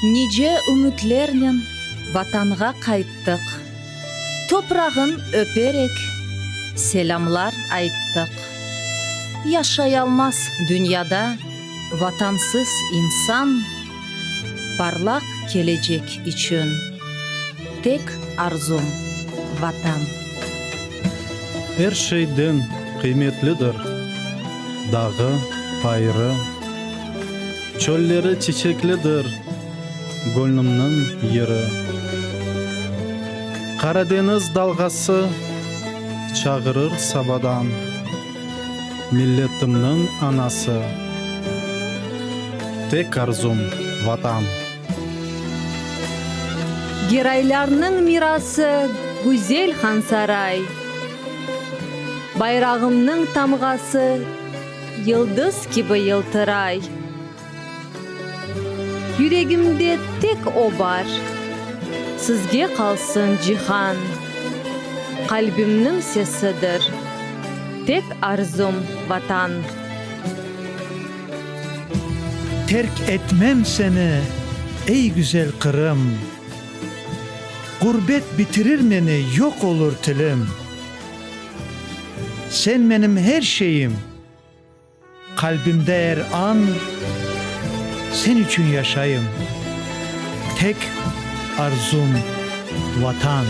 Nice ümütlernen Vatanğa qayttıq, Toprağın öperek, selâmlar ayttıq. Yaşayalmaz dünyada Vatansız insan, Parlaq kelecek içün tek arzum, Vatan. Er şeyden qıymetlidir dağı, bayırı. Çölleri çiçeklidir gönlümniñ yeri. Qaradeñiz dalğası çağırır sabadan, Milletimniñ anası, tek arzum, Vatan. Geraylarnıñ mirası güzel Hansaray, Bayrağımnıñ tamğası yıldız kibi yıltıray. Yüregimde tek o bar, sizge qalsın cihan, Qalbimniñ sesidir, tek arzum, Vatan. Terk etmem seni, ey güzel Qırım, Ğurbet bitirir meni, yoq olur tilim. Sen menim her şeyim, qalbimde er an, Sen içün yaşayım, tek arzum, Vatan.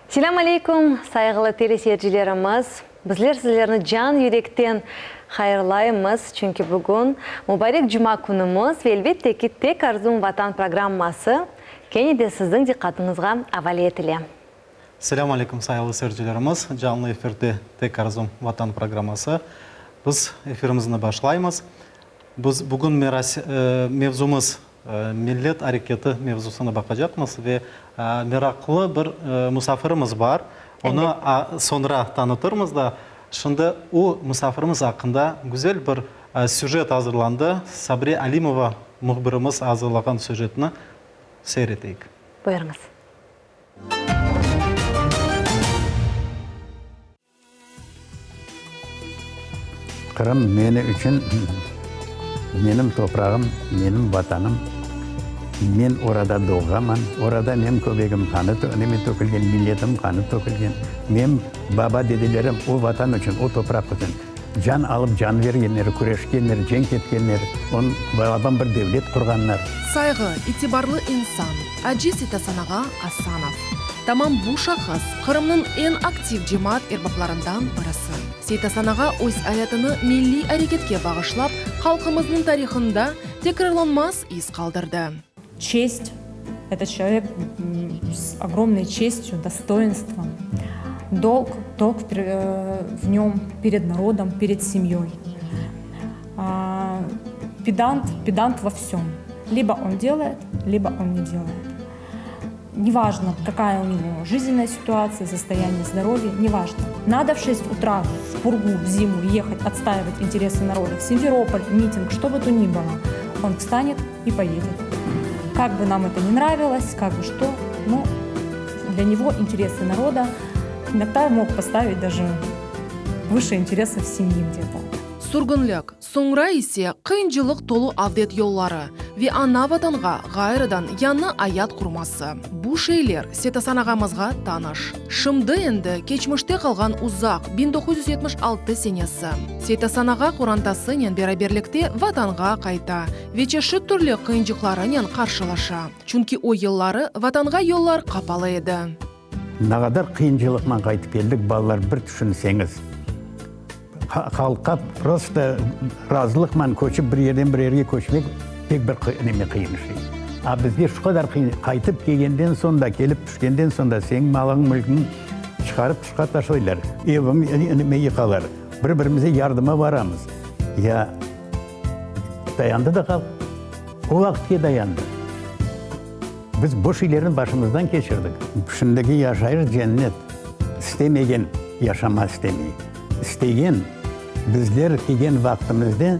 Selâm aleyküm, sayğılı teleseyircilerimiz! Bizler sizlerni can yürekten hayırlaymız, çünki bugün mubarek cuma künümiz ve elbette ki, Tek arzum Vatan programması kene de siziñ diqqatıñızğa avale etile. Selâm aleyküm, sayğılı seyircilerimiz! Canlı efirde Tek arzum Vatan programması. Biz efirimizni başlaymız. Biz bugün mevzumız Millet areketi mevzusını baqacaqmız ve meraqlı bir musafirimiz bar. Onı soñra tanıtırmız da. Şimdi o musafirimiz aqqında güzel bir süjet azırlandı. Sabriye Alimova mühbirimiz azırlağan süjetni seyir eteyik. Buyurıñız. Qırım meni içün menim toprağım, menim Vatanım. Men orada doğğanman, orada menim köbegim qanı neme tökülgen, milletim qanı tökülgen. Menim baba-dedelerim o Vatan içün, o topraq içün can alıp can bergenler, küreşkenler, cenk etkenler, on balaban bir devlet qurğanlar. Sayğı, itibarlı insan, Aci Sitasan ağa Asanov. Tamam bu şahıs, Qırımnıñ eñ aktiv cemaat erbaplarından birisi. Seytasan ağa öz ayatını milliy areketke bağışlap, halqımıznıñ tarihında tekrarlanmaz iz qaldırdı. Çest, eto çelovek s ogromnoy çestyu, dostoinstvom, dolg, dolg v nöm pered narodom, pered semyoy. Pedant, pedant vo vsöm. Libo on delayet, libo on ne delayet. Nevajno, kakaya u nego жизненная ситуация, состояние здоровья, неважно. Надо в 6 утра в пургу, в зиму ехать, отстаивать интересы народа в Симферополь, митинг, что бы то ни было. Он встанет и поедет. Как бы нам это ни нравилось, как бы что, но для него интересы народа иногда мог поставить даже выше интересов семьи где-то. Sürgünlik, Soñra ise qıyıncılıq tolu avdet yolları ve ana-Vatanğa ğayrıdan yañı ayat qurması. Bu şeyler Setasan ağamızğa tanış. Şimdi endi keçmişte qalğan uzaq 1976 senesi. Setasan ağa qorantasınen beraberlikte Vatanğa qayta ve çeşit türlü qıyıncıqlarınen qarşılaşa. Çünki o yılları Vatanğa yollar qapalı edi. Nağadar qıyıncılıqman qaytıp keldik, balalar, bir tüşünseñiz. Halqqa prosto razılıqman köçip bir yerden bir yerge köçmek pek bir neme qıyın şey. A bizge şu qadar qıyın, qaytıp kelgenden soñ da, kelip tüşkenden soñ da seniñ malıñ, mülkiñ çıqarıp tışqa taşlaylar, eviñ neme yıqalar, bir-birimize yardıma baramız. Ya dayandı da halq, o vaqıtke dayandı. Biz bu şeylerni başımızdan keçirdik. Şimdiki yaşayış cennet. İstemegen yaşama istemey. İstegen, bizler kelgen vaqtımızda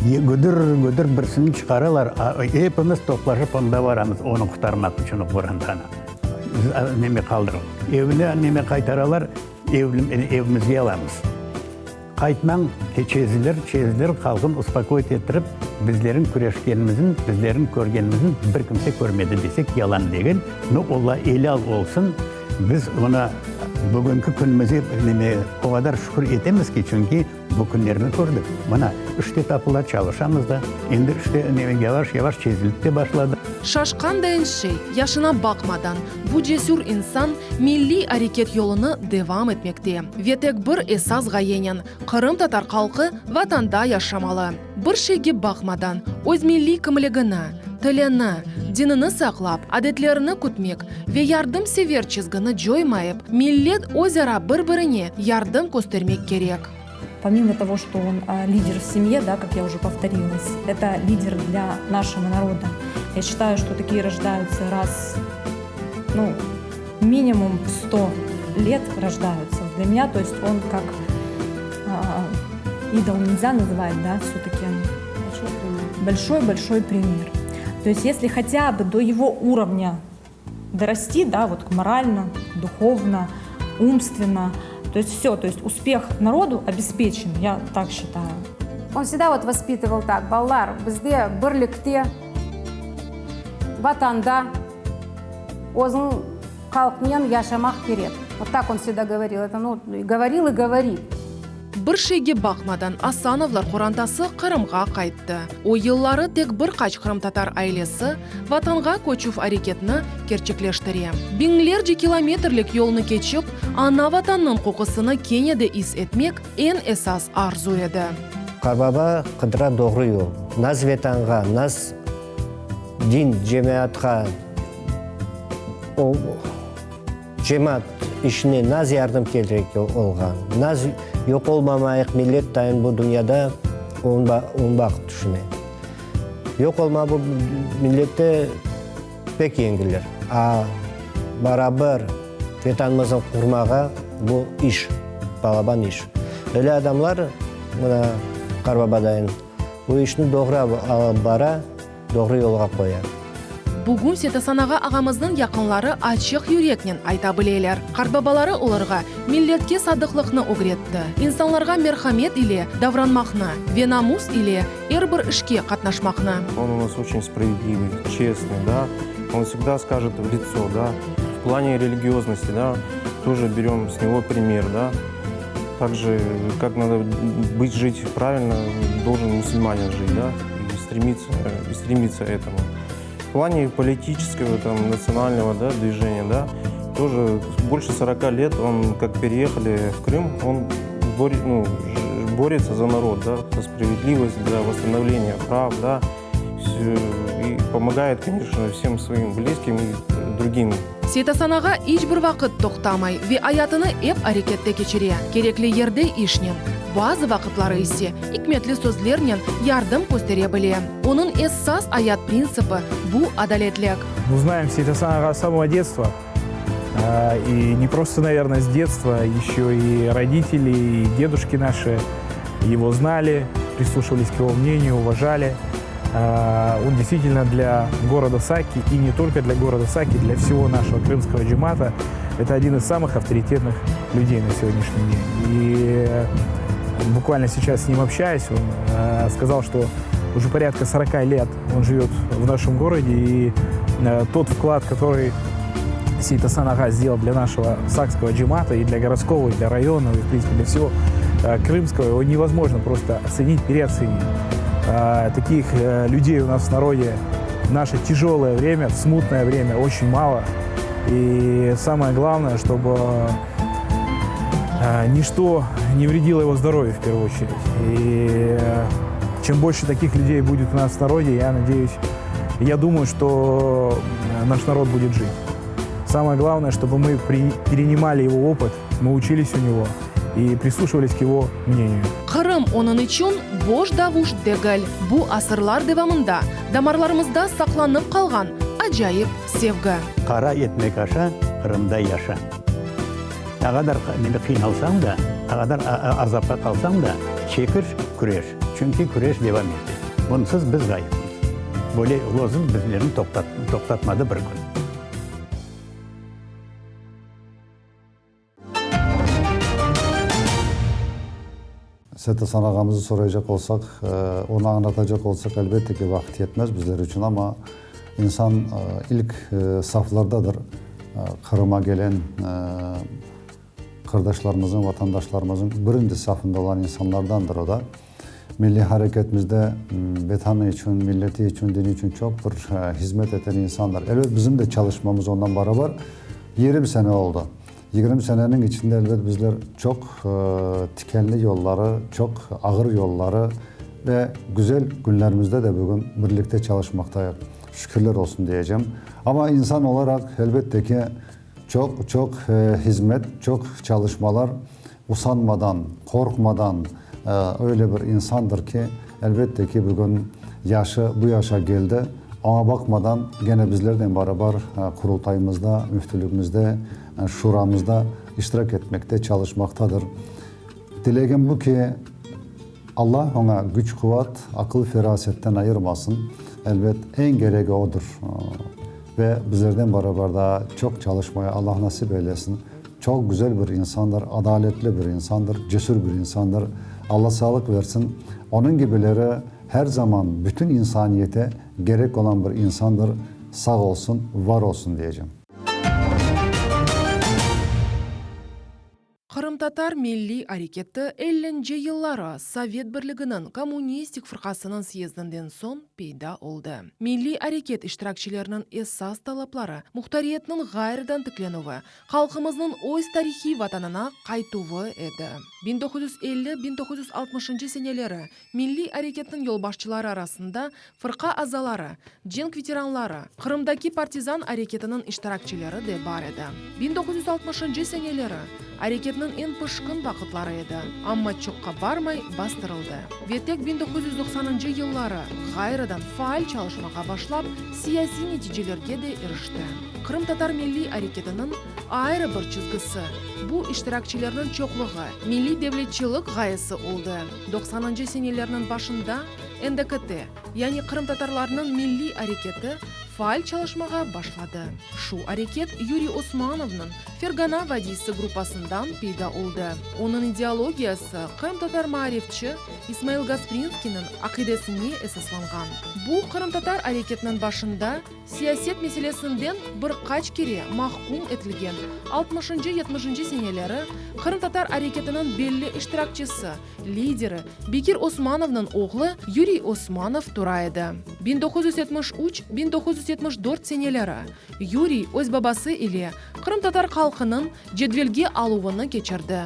güdür-güdür birisini çıqaralar, epimiz toplaşıp onda baramız, onı qurtarmaq içün, o qorantanı. Neme qaldırıp, evine neme qaytaralar, evimizge alamız. Qaytmañ, çezilir, çezilir, halqın uspokoit ettirip, bizlerin küreşkenimizin, bizlerin körgenimizin bir kimse körmedi desek yalan degil. Nu, Alla elâl olsun, biz onı bugünki künümizge neme, o qadar şükür etemiz ki, çünki bu künlerni kördik. Mına, iş de tapıla, çalışamız da. Endi işte neme, yavaş-yavaş çezilip de başladı. Şaşqan dayın şey, yaşına baqmadan, bu cesür insan milliy areket yolunı devam etmekte ve tek bir esas ğayenen, qırımtatar halqı Vatanda yaşamalı. Bir şeyge baqmadan, öz milliy kimligini, tilini, dinini saqlap, adetlerini kütmek ve yardımsever çizgini coymayıp, millet özara bir-birine yardım köstermek kerek. Pomimo того, что он лидер в семье, да, как я уже повторилась, это лидер для нашего народа. Я считаю, что такие рождаются раз, ну, минимум в 100 лет рождаются. Для меня, то есть он как э, идол нельзя называть, да, все-таки большой-большой пример. То есть если хотя бы до его уровня дорасти, да, вот морально, духовно, умственно, то есть все, то есть успех народу обеспечен, я так считаю. Он всегда вот воспитывал так, Balalar, bizde birlikte, vatanda, özüniñ halqnen yaşamaq kerek. Вот так он всегда говорил. Это, ну, говорил и говорит. Bir şeyge baqmadan, Asanovlar qorantası Qırımğa qayttı. O yılları tek bir qaç qırımtatar ailesi Vatanğa köçüv areketini kerçekleştire. Biñlerce kilometrlik yolnı keçip, ana Vatannıñ qoqusını kene de is etmek eñ esas arzu edi. Qarbaba qıdıra doğru yol. Naz Vetanğa, naz din, cemaatqa, o cemaat işine naz yardım kerek olğan. Naz yoq olmamayıq millet dayın bu dünyada onı baqıp tüşüne. Yoq olma bu millette pek yengiller. A barabar Vetanımıznı qurmağa bu iş, balaban iş. Öyle adamlar, mına qarbaba dayın, bu işni doğru alıp bara, doğru yolğa qoya. Bugün Seytasan ağa ağamıznıñ yaqınları açıq yüreknen ayta bileler, qartbabaları olarğa milletke sadıqlıqnı ögretti, insanlarğa merhamet ile davranmaqnı ve namus ile er bir işke qatnaşmaqnı. Он у нас очень справедливый, честный, да, он всегда скажет в лицо, да. В плане религиозности, да, тоже берем с него пример, да. Также, как надо быть, жить правильно, должен мусульманин жить, да, и стремиться, и стремиться этому. В плане политического, там, национального, да, движения, да, тоже больше 40 лет он, как переехали в Крым, он борет, ну, борется за народ, да, за справедливость, за восстановление прав, да, и помогает, конечно, всем своим близким и другим. Seytasan ağa iç bir vaqıt toqtamay ve ayatını ep arekette keçire. Kerekli yerde işnen, bazı vaqıtları ise ikmetli sözlernen yardım köstere bile. Onıñ esas ayat printsipi bu adaletlik. Мы знаем Сейтасан ağa с самого детства. И не просто, наверное, с детства, еще и родители, и дедушки наши его знали, прислушивались к его мнению, уважали. Он действительно для города Саки, и не только для города Саки, для всего нашего крымского джемата, это один из самых авторитетных людей на сегодняшний день. И буквально сейчас с ним общаюсь, он сказал, что уже порядка 40 лет он живет в нашем городе, и тот вклад, который Сейтасан ağa сделал для нашего сакского джемата, и для городского, и для района, и, в принципе, для всего крымского, его невозможно просто оценить, переоценить. Таких людей у нас в народе в наше тяжелое время, в смутное время очень мало. И самое главное, чтобы ничто не вредило его здоровью в первую очередь. И чем больше таких людей будет у нас в народе, я надеюсь, я думаю, что наш народ будет жить. Самое главное, чтобы мы при, перенимали его опыт, мы учились у него и прислушивались к его мнению. Qırım onıñ içün boş davuş degil. Bu asırlar devamında damarlarımızda saqlanıp qalğan acayip sevgi. Qara etmek aşa, Qırımda yaşa. Ne qadar neme qıynalsañ da, ne qadar azapqa qalsañ da, çekiş, küreş. Çünki küreş devam ete. Bunsız biz ğayıpmız. Böyle lozung bizlerni toqtatmadı bir kün. Seit-Asan ağamıznı soraycaq olsaq, onı añlatacaq olsaq, elbette ki, vaqıt yetmez bizler içün, amma insan ilk saflardadır Qırıma gelen qardaşlarımıznıñ, vatandaşlarımıznıñ birinci safında olan insanlardandır o da. Milliy hareketimizde Vetanı içün, milleti içün, dini içün çoq bir hizmet eten insandır. Elbet, bizim de çalışmamız ondan barabar 20 sene oldı. 20 seneniñ içinde, elbet, bizler çoq tikenli yolları, çoq ağır yolları ve güzel künlerimizde de bugün birlikte çalışmaqtayıq. Şükürler olsun diyecem. Amma insan olaraq, elbette ki, çoq, çoq hizmet, çoq çalışmalar usanmadan, qorqmadan öyle bir insandır ki, elbette ki, bugün yaşı bu yaşa keldi, oña baqmadan gene bizlernen barabar Qurultayımızda, Müftülügimizde, Şuramızda iştirak etmekte, çalışmaqtadır. Tilegim bu ki, Alla oña güç-quvat, aqıl-ferasetten ayırmasın, elbet, eñ keregi odır. Ve bizlerden barabar daa çoq çalışmaya Alla nasip eylesin. Çoq güzel bir insandır, adaletli bir insandır, cesür bir insandır. Alla sağlıq versin. Onıñ gibileri her zaman bütün insaniyete gerek olan bir insandır. Sağ olsun, var olsun diyecem. Qırımtatar milliy areketi ellinci yılları Sovet Birliginiñ Kommunistik fırqasınıñ syezdinden soñ peyda oldı. Milliy areket iştirakçileriniñ esas talapları muhtariyetniñ ğayrıdan tiklenüvi, halqımıznıñ öz tarihiy vatanına qaytuvı edi. 1950, 1960 seneleri milliy areketniñ yolbaşçıları arasında fırqa azaları, cenk veteranları, Qırımdaki partizan areketiniñ iştirakçileri de bar edi. 1960 seneleri areketniñ eñ pışqın vaqıtları edi, amma çoqqa barmay bastırıldı ve tek 1990 yılları ğayrıdan faal çalışmağa başlap, siyasiy neticelerge de irişti. Qırımtatar milliy areketiniñ ayrı bir çizgisi, bu iştirakçilerniñ çoqluğı, milliy devletçilik ğayesi oldı. Doqsanıncı senelerniñ başında NDKT, yani qırımtatarlarnıñ milliy areketi faal çalışmağa başladı. Şu areket Yuriy Osmanovnıñ Fergana vadiysi gruppasından peyda oldı. Onıñ ideologiyası qırımtatar maarifçi İsmail Gasprinskiyniñ aqidesine esaslanğan. Bu qırımtatar areketiniñ başında Siyaset meselesinden bir qaç kere mahküm etilgen altmışıncı-yetmişinci seneleri qırımtatar areketiniñ belli iştirakçisi, lideri Bekir Osmanovnıñ oğlu Yuriy Osmanov tura edi. 1973, 1974 seneleri Yuriy öz babası ile qırımtatar halqınıñ cedvelge aluvını keçirdi.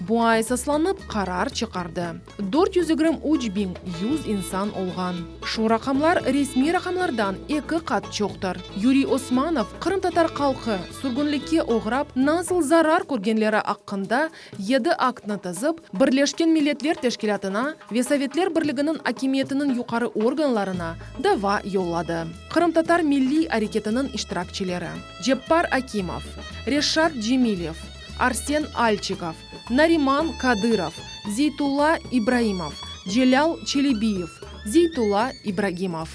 Buña esaslanıp qarar çıqardı. 423 100 insan olğan. Şu raqamlar resmiy raqamlardan eki qat çoqtır. Yuriy Osmanov qırımtatar halqı sürgünlikke oğrap nasıl zarar körgenleri aqqında yedi aktnı tizip, Birleşken Milletler Teşkilâtına ve Sovetler Birliginiñ akimiyetiniñ yuqarı organlarına dava yolladı. Qırımtatar milliy areketiniñ iştirakçileri Ceppar Akimov, Reşat Cemilev, Arsen Alçikov, Nariman Kadırov, Zeytulla İbraimov, Celâl Çelebiyev, Zeytulla İbragimov.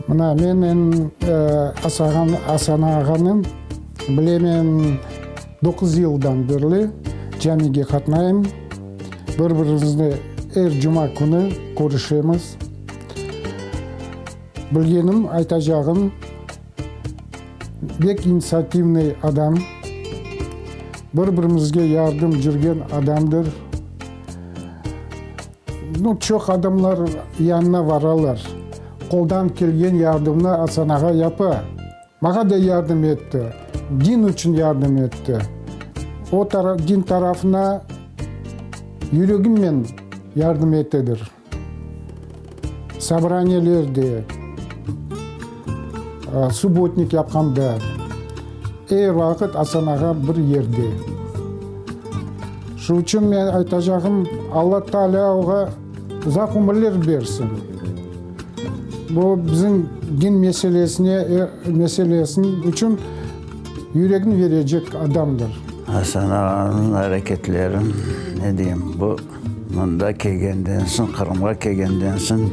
Mına menen Asan ağanı bilemen doquz yıldan berli camige qatnayım. Bir-birimizni er cuma künü körüşemiz. Bilgenim, aytacağım, Bek inisiativnıy adam, bir-birimizge yardım cürgen adamdır. Nu, çoq adamlar yanına varalar. Qoldan kelgen yardımnı Asan ağa yapa. Mağa da yardım etti, din içün yardım etti. O din tarafına yüregimmen yardım etedir. Sobraniyelerde, subbotnik yapqanda, er vaqıt Asan ağa bir yerde. Şu içün men aytacağım, Alla Taalâ oğa uzaq ömürler bersin. Bu bizim din meselesine, meselesiniñ içün yüregini verecek adamdır. Asan ağanıñ areketleri, ne deyim, bu. Mında kelgenden soñ, Qırımğa kelgenden soñ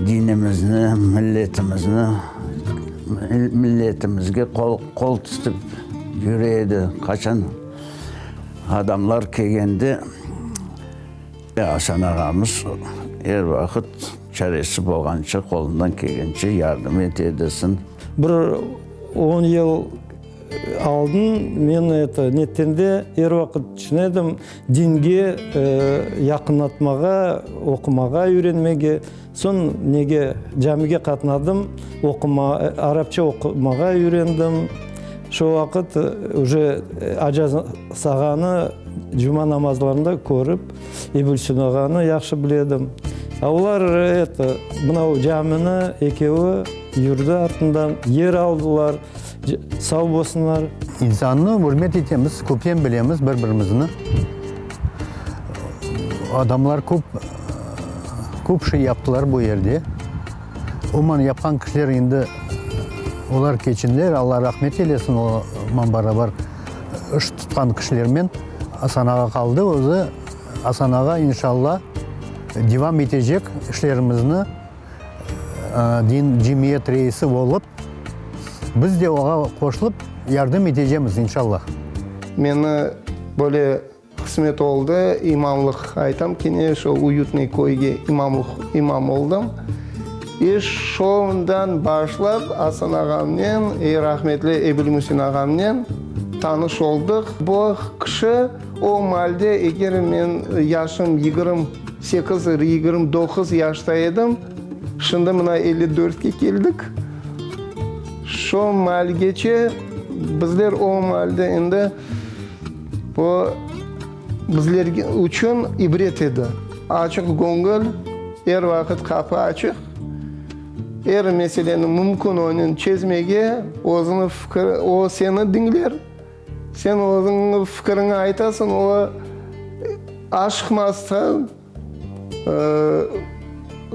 dinimizni, milletimizni, milletimizge qol tutıp yüre edi. Qaçan? Adamlar kelgende Asan ağamız er vaqıt çaresi bolğanca, qolundan kelgence yardım ete edisin. Bir on yıl aldın men eto, nettende er vaqıt tüşüne edim, dinge yaqınlatmağa, oqumağa öğrenmege. Soñ nege, camige qatnadım, oquma, arapça oqumağa öğrendim. Şo vaqıt uje Acı Sağanı cuma namazlarında körip, İbülsün ağanı yahşı bile edim. A olar eto, mına camini ekevi yürdi artından, yer aldılar, sağ bolsunlar. İnsannı ürmet etemiz, köpten bilemiz bir-birimizni. Adamlar köp, köp şey yaptılar bu yerde. Oman yapqan kişiler endi olar keçinler, Alla rahmet eylesin, oman barabar iş tutqan kişilermen. Asan ağa qaldı özü. Asan ağa inşalla devam etecek işlerimizni din cemiyet reisi olıp, biz de oğa qoşulıp yardım etecemiz inşalla. Meni böyle Qısmet oldı, imamlıq aytam kene, şo Uyutnıy köyge imamlıq, imam oldım. İ şondan başlap Asan ağamnen i rahmetli Ebilmusin ağamnen tanış oldıq. Bu kişi o maalde, eger men yaşım 28, 29 yaşta edim, şimdi mına 54-ke keldik. Şo maalgece bizler o maalde endi. Bu bizler içün ibret edi. Açıq göñül, er vaqıt qapı açıq, er meseleni mümkün onen çezmege, özüniñ fikir, o seni diñler, sen özüñniñ fikiriñi aytasıñ, o aşıqmastan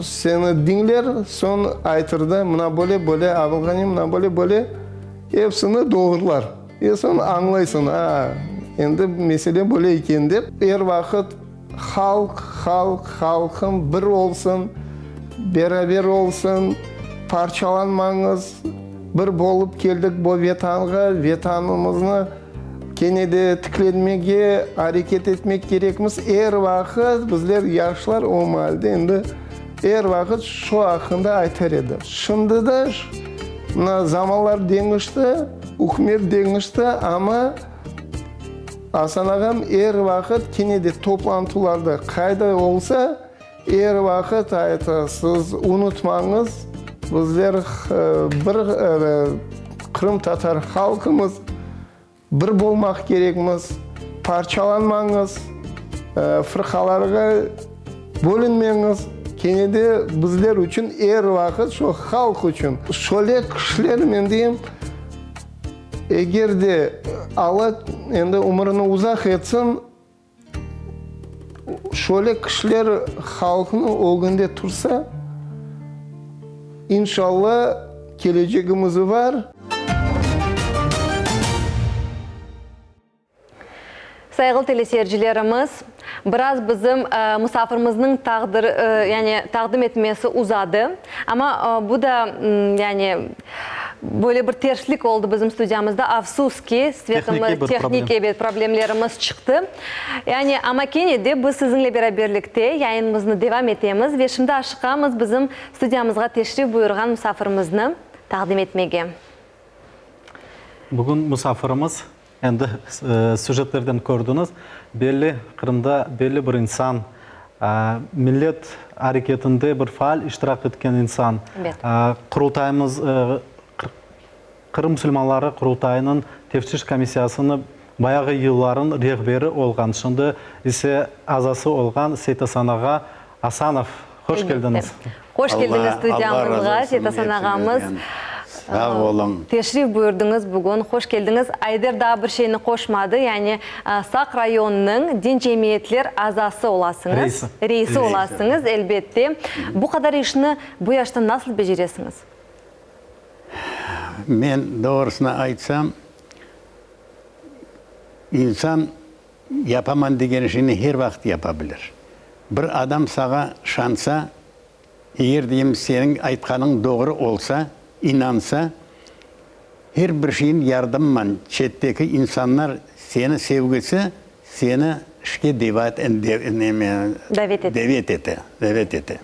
seni diñler, soñ aytır da, mına böyle, böyle, Abılğani, mına böyle, böyle, epsini doğrular. E soñ añlaysıñ, a, endi mesele böyle eken dep. Er vaqıt halq, halq, halqım bir olsun, beraber olsun, parçalanmañız, bir bolıp keldik bu Vetanğa, Vetanımıznı kene de tiklenmege areket etmek kerekmiz. Er vaqıt bizler, yaşlar, o maalde endi er vaqıt şu aqqında aytar edi. Şimdi de mına zamanlar deñişti. Ükümet deñişti, amma Asan ağam er vaqıt kene de toplantılarda qayda olsa, er vaqıt ayta, siz unutmañız, bizler bir qırımtatar halqımız, bir bolmaq kerekmiz, parçalanmañız, fırqalarğa bölünmeñiz, kene de bizler içün er vaqıt şu halq içün. Şöyle kişiler, men deyim, eger de Alla endi ömürini uzaq etsin, şöyle kişiler halqnıñ ögünde tursa, inşalla, kelecegimiz var. Sayğılı teleseyircilerimiz, biraz bizim musafirmizniñ taqdir, yani taqdim etmesi uzadı. Amma bu da, yani böyle bir terslik oldı bizim studiyamızda. Afsus ki, svetimiz, tehnik, ebet, problemlerimiz çıqtı. Yani, amma kene de biz siziñle beraberlikte yayınımıznı devam etemiz ve şimdi aşıqamız bizim studiyamızğa teşrif buyurğan musafirimizni taqdim etmege. Bugün musafirimiz Endi süjetlerden kördiñiz, belli Qırımda belli bir insan, millet areketinde bir faal iştirak etken insan, Qurultayımız, Qırım musulmanları Qurultayınıñ Teftiş komissiyasınıñ bayağı yılların rehberi olğan, şimdi ise azası olğan Seytasan ağa Asanov, hoş keldiñiz. Hoş keldiñiz studiyamızğa, Seytasan ağamız. Sağ oluñ. Teşrif buyurdıñız bugün, hoş keldiñiz. Ayder daa bir şeyni qoşmadı, yani Saq rayonınıñ din cemiyetler azası olasıñız. Reisi. Reisi olasıñız, elbette. Bu qadar işni bu yaşta nasıl beceresiñiz? Men doğrusını aytsam, insan Yapaman degen işini her vaqıt yapa bilir. Bir adam sağa şansa, eger deyim seniñ aytqanıñ doğru olsa, inansa, her bir şeyin yardımman çetteki insanlar seni sevgisi. Seni işke devat Davet ete. Davet ete, davet ete.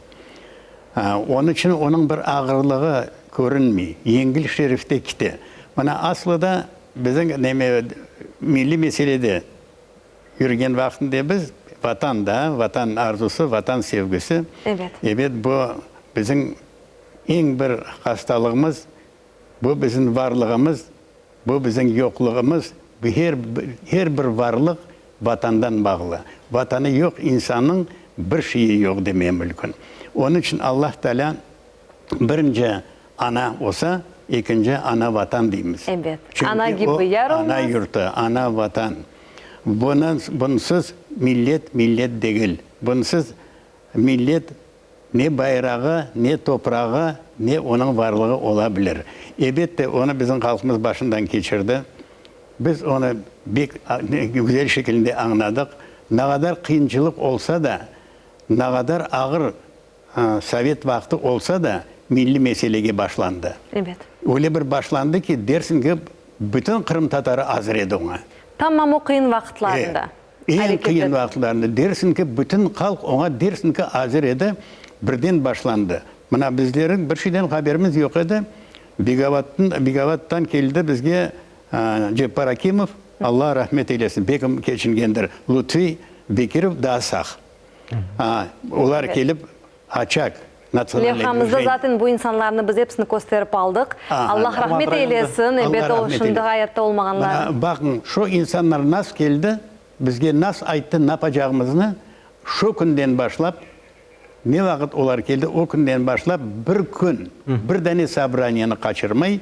Onıñ içün onıñ bir ağırlığı körünmey, yengil şerifte kite. Mına aslı da bizim neme milliy meselede yürgen vaqtında biz Vatan da, Vatan arzusı, Vatan sevgisi. Evet. Ebet, bu bizim eñ bir hastalığımız, bu bizim varlığımız. Bu bizim yoqluğımız, her, her bir varlıq Vatandan bağlı. Vatanı yoq insannıñ bir şeyi yoq demeye mülkün. Onıñ içün Allah Teala birinci ana olsa, ekinci ana Vatan deymiz. Ebet. Ana Çünki o kibi yar ana olmaz. yurtu, ana Vatan. Bunı, bunsız millet millet degil. Bunsız millet Ne bayrağı, ne toprağı, ne onıñ varlığı ola bilir. Ebette, onı bizim halqımız başından keçirdi. Biz onı bek güzel şekilde añladıq. Nağadar qıyınçılıq olsa da, nağadar ağır sovet vaqtı olsa da, milliy meselege başlandı. Ebet. Öyle bir başlandı ki, dersiñ ki, bütün qırımtatarı azır edi oña. Tamam o qıyın vaqıtlarında. Eñ qıyın vaqıtlarında, dersiñ ki, bütün halq oña dersiñ ki, azır edi, birden başlandı. Mına bizleriñ bir şeyden haberimiz yoq edi, Begavatın, Begavattan keldi bizge Ceppar Akimov, Alla rahmet eylesin, pek keçingendir, Lutfi Bekirov daa sağ. Olar kelip, Açak, natsionalnıy Levhamızda dvijeniye. zaten bu insanlarnı biz episini kösterip aldıq. Allah rahmet eylesin, ebet o şimdi hayatta olmağanlar. Mına baqıñ, şu insanlar nas keldi, bizge nas ayttı napacağımıznı, şu künden başlap, ne vaqıt olar keldi, o künden başlap bir kün, bir dane sobraniyanı qaçırmay,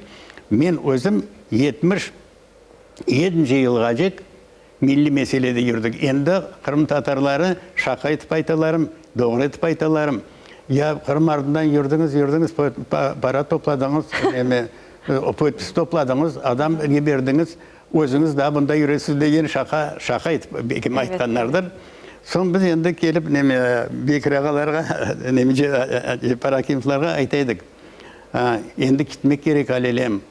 men özüm 77 yılğacek Milliy meselede yürdik. Endi qırımtatarları şaqa etip aytalarım, doğru etip aytalarım. Ya Qırım artından yürdiñiz, yürdiñiz, para topladıñız, neme, podpis topladıñız, adam yiberdiñiz, özüñiz daa bunda yüresiz degen şaqa, şaqa etip belki aytqanlardır. Soñ biz endi kelip neme, Bekir ağalarğa, neme, Ceppar Akimovlarğa ayta edik, endi kitmek kerek alelem.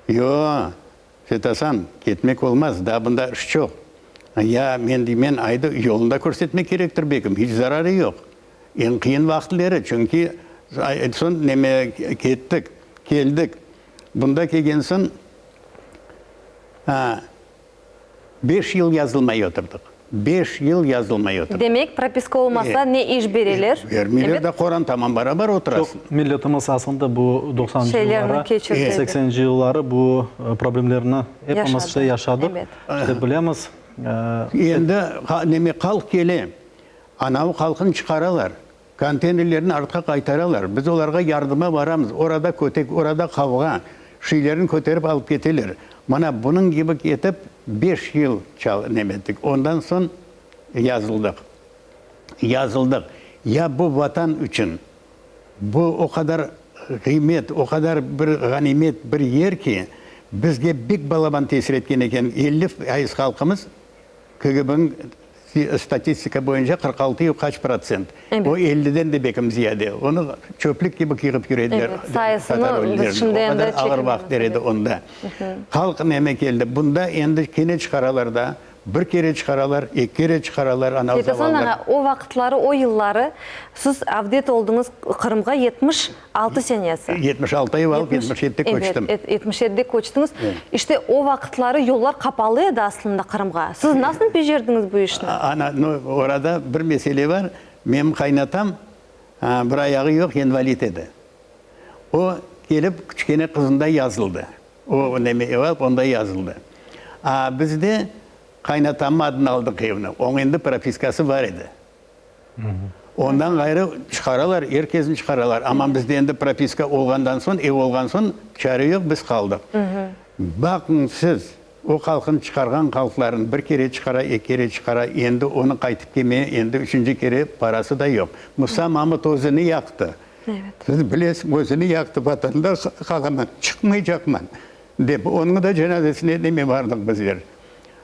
Yoq. Setasan, ketmek olmaz, daa bunda iş çoq. Ya, men deymen, aydı, yolun da körsetmek kerektir bekim, hiç zararı yoq. Eñ qıyın vaqıtleri, çünki soñ neme kettik, keldik. Bunda kelgen soñ, beş yıl yazılmay oturdıq. Beş yıl yazılmay oturdıq. Demek, propiska olmasa, ne iş bereler? Bermeyler de, qorantaman barabar oturasıñ. Çoq milletimiz aslında bu doqsanıncı yılları, sekseninci yılları bu problemlerni epimiz işte yaşadıq, işte bilemiz. Endi neme halq kele, anavı halqını çıqaralar, konteynerlerni artqa qaytaralar, biz olarğa yardıma baramız, orada kötek, orada qavğa, şeylerini köterip alıp keteler. Mana bunıñ kibi etip beş yıl neme ettik, ondan soñ yazıldıq. Yazıldıq. Ya bu Vatan içün, bu o qadar qıymet, o qadar bir ğanimet bir yer ki, bizge bek balaban tesir etken eken, 50 faiz halqımız KGB-niñ statistika boyunca 46 yu qaç protsent. O elliden de bekim ziyade. Onı çöplük kibi yığıp yüre ediler tatar ölülerini. O qadar ağır vaqıtlar edi onda. Halq neme keldi. Bunda endi kene çıqaralar da. Bir kere çıqaralar, eki kere çıqaralar anav Seytasan zavallar. ağa, o vaqıtları, o yılları siz avdet oldıñız Qırımğa 76 senesi. 76 ev alıp, 77-de köçtim. Evet, 77-de köçtiñiz. İşte o vaqıtları yollar qapalı edi aslında Qırımğa. Siz nasıl becerdiñiz bu işni? Ana, no, orada bir mesele bar. Menim qaynatam bir ayağı yoq, invalid edi. O, kelip küçkene qızında yazıldı. O, neme ev alıp, onda yazıldı. A biz de qaynatamnıñ adına aldıq evni. Onıñ endi propiskası bar edi. Ondan ğayrı çıqaralar, er kesni çıqaralar. Amma bizde endi propiska olğandan soñ, ev olğan soñ, çare yoq, biz qaldıq. Baqıñ siz, o halqnı çıqarğan halqlarnı bir kere çıqara, eki kere çıqara, endi onı qaytıp kelmeye, endi üçünci kere parası da yoq. Musa Mamut özüni yaqtı. Siz bilesiñ, özüni yaqtı, Vatanda qalaman, çıqmaycaqman, dep. Onıñ da cenazesine neme bardıq bizler.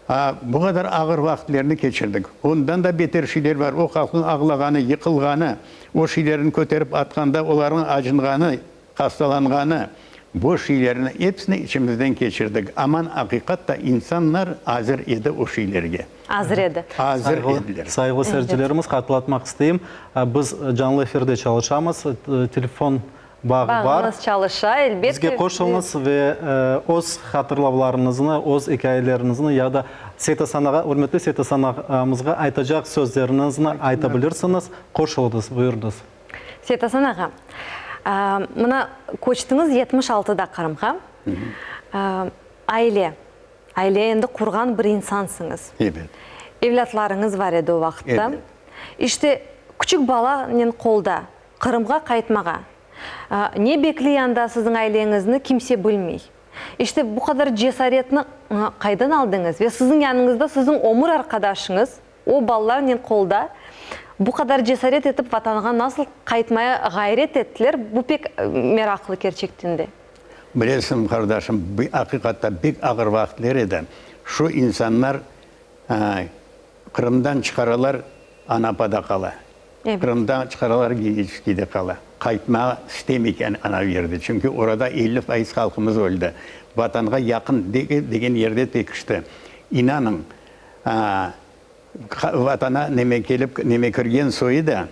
A, bu qadar ağır vaqıtlerni keçirdik. Ondan da beter şeyler bar, o halqnıñ ağlağanı, yıqılğanı, o şeylerni köterip atqanda olarnıñ acınğanı, hastalanğanı. Bu şeylerni episini içimizden keçirdik. Aman aqiqat da insanlar azır edi o şeylerge. Azır edi. Azır ediler. Sayğılı seyircilerimiz, hatırlatmaq isteyim, biz canlı efirde çalışamız, telefon bağı bar. Bağımız çalışa, elbette. Bizge qoşulıñız ve öz hatırlavlarıñıznı, öz ikâyeleriñizni ya da Seytasan ağa, ürmetli Seytasan ağamızğa aytacaq sözleriñizni ayta bilirsiñiz. Qoşulıñız, buyurıñız. Seytasan ağa, mına köçtiñiz 76-da Qırımğa. Aile, aile endi qurğan bir insansıñız. Ebet. Evlâtlarıñız bar edi o vaqıtta. Ebet. İşte, küçük balanen qolda Qırımğa qaytmağa ne bekley anda siziñ aileñizni kimse bilmey. İşte, bu qadar cesaretni qaydan aldıñız ve siziñ yanıñızda siziñ ömür arqadaşıñız, O balalarnen qolda bu qadar cesaret etip Vatanğa nasıl qaytmaya ğayret ettiler, bu pek meraqlı kerçekten de. Bilesiñ, qardaşım, aqiqatta pek ağır vaqıtler edi. Şu insanlar Qırımdan çıqaralar, Anapada qala. Qırımdan çıqaralar, Geniçeskiyde qala. Qaytmağa istemey anav yerde, çünki orada 50% halqımız öldi. Vatanğa yaqın degen yerde pekişti. İnanıñ, Vatana neme kelip, neme kirgen soyı da,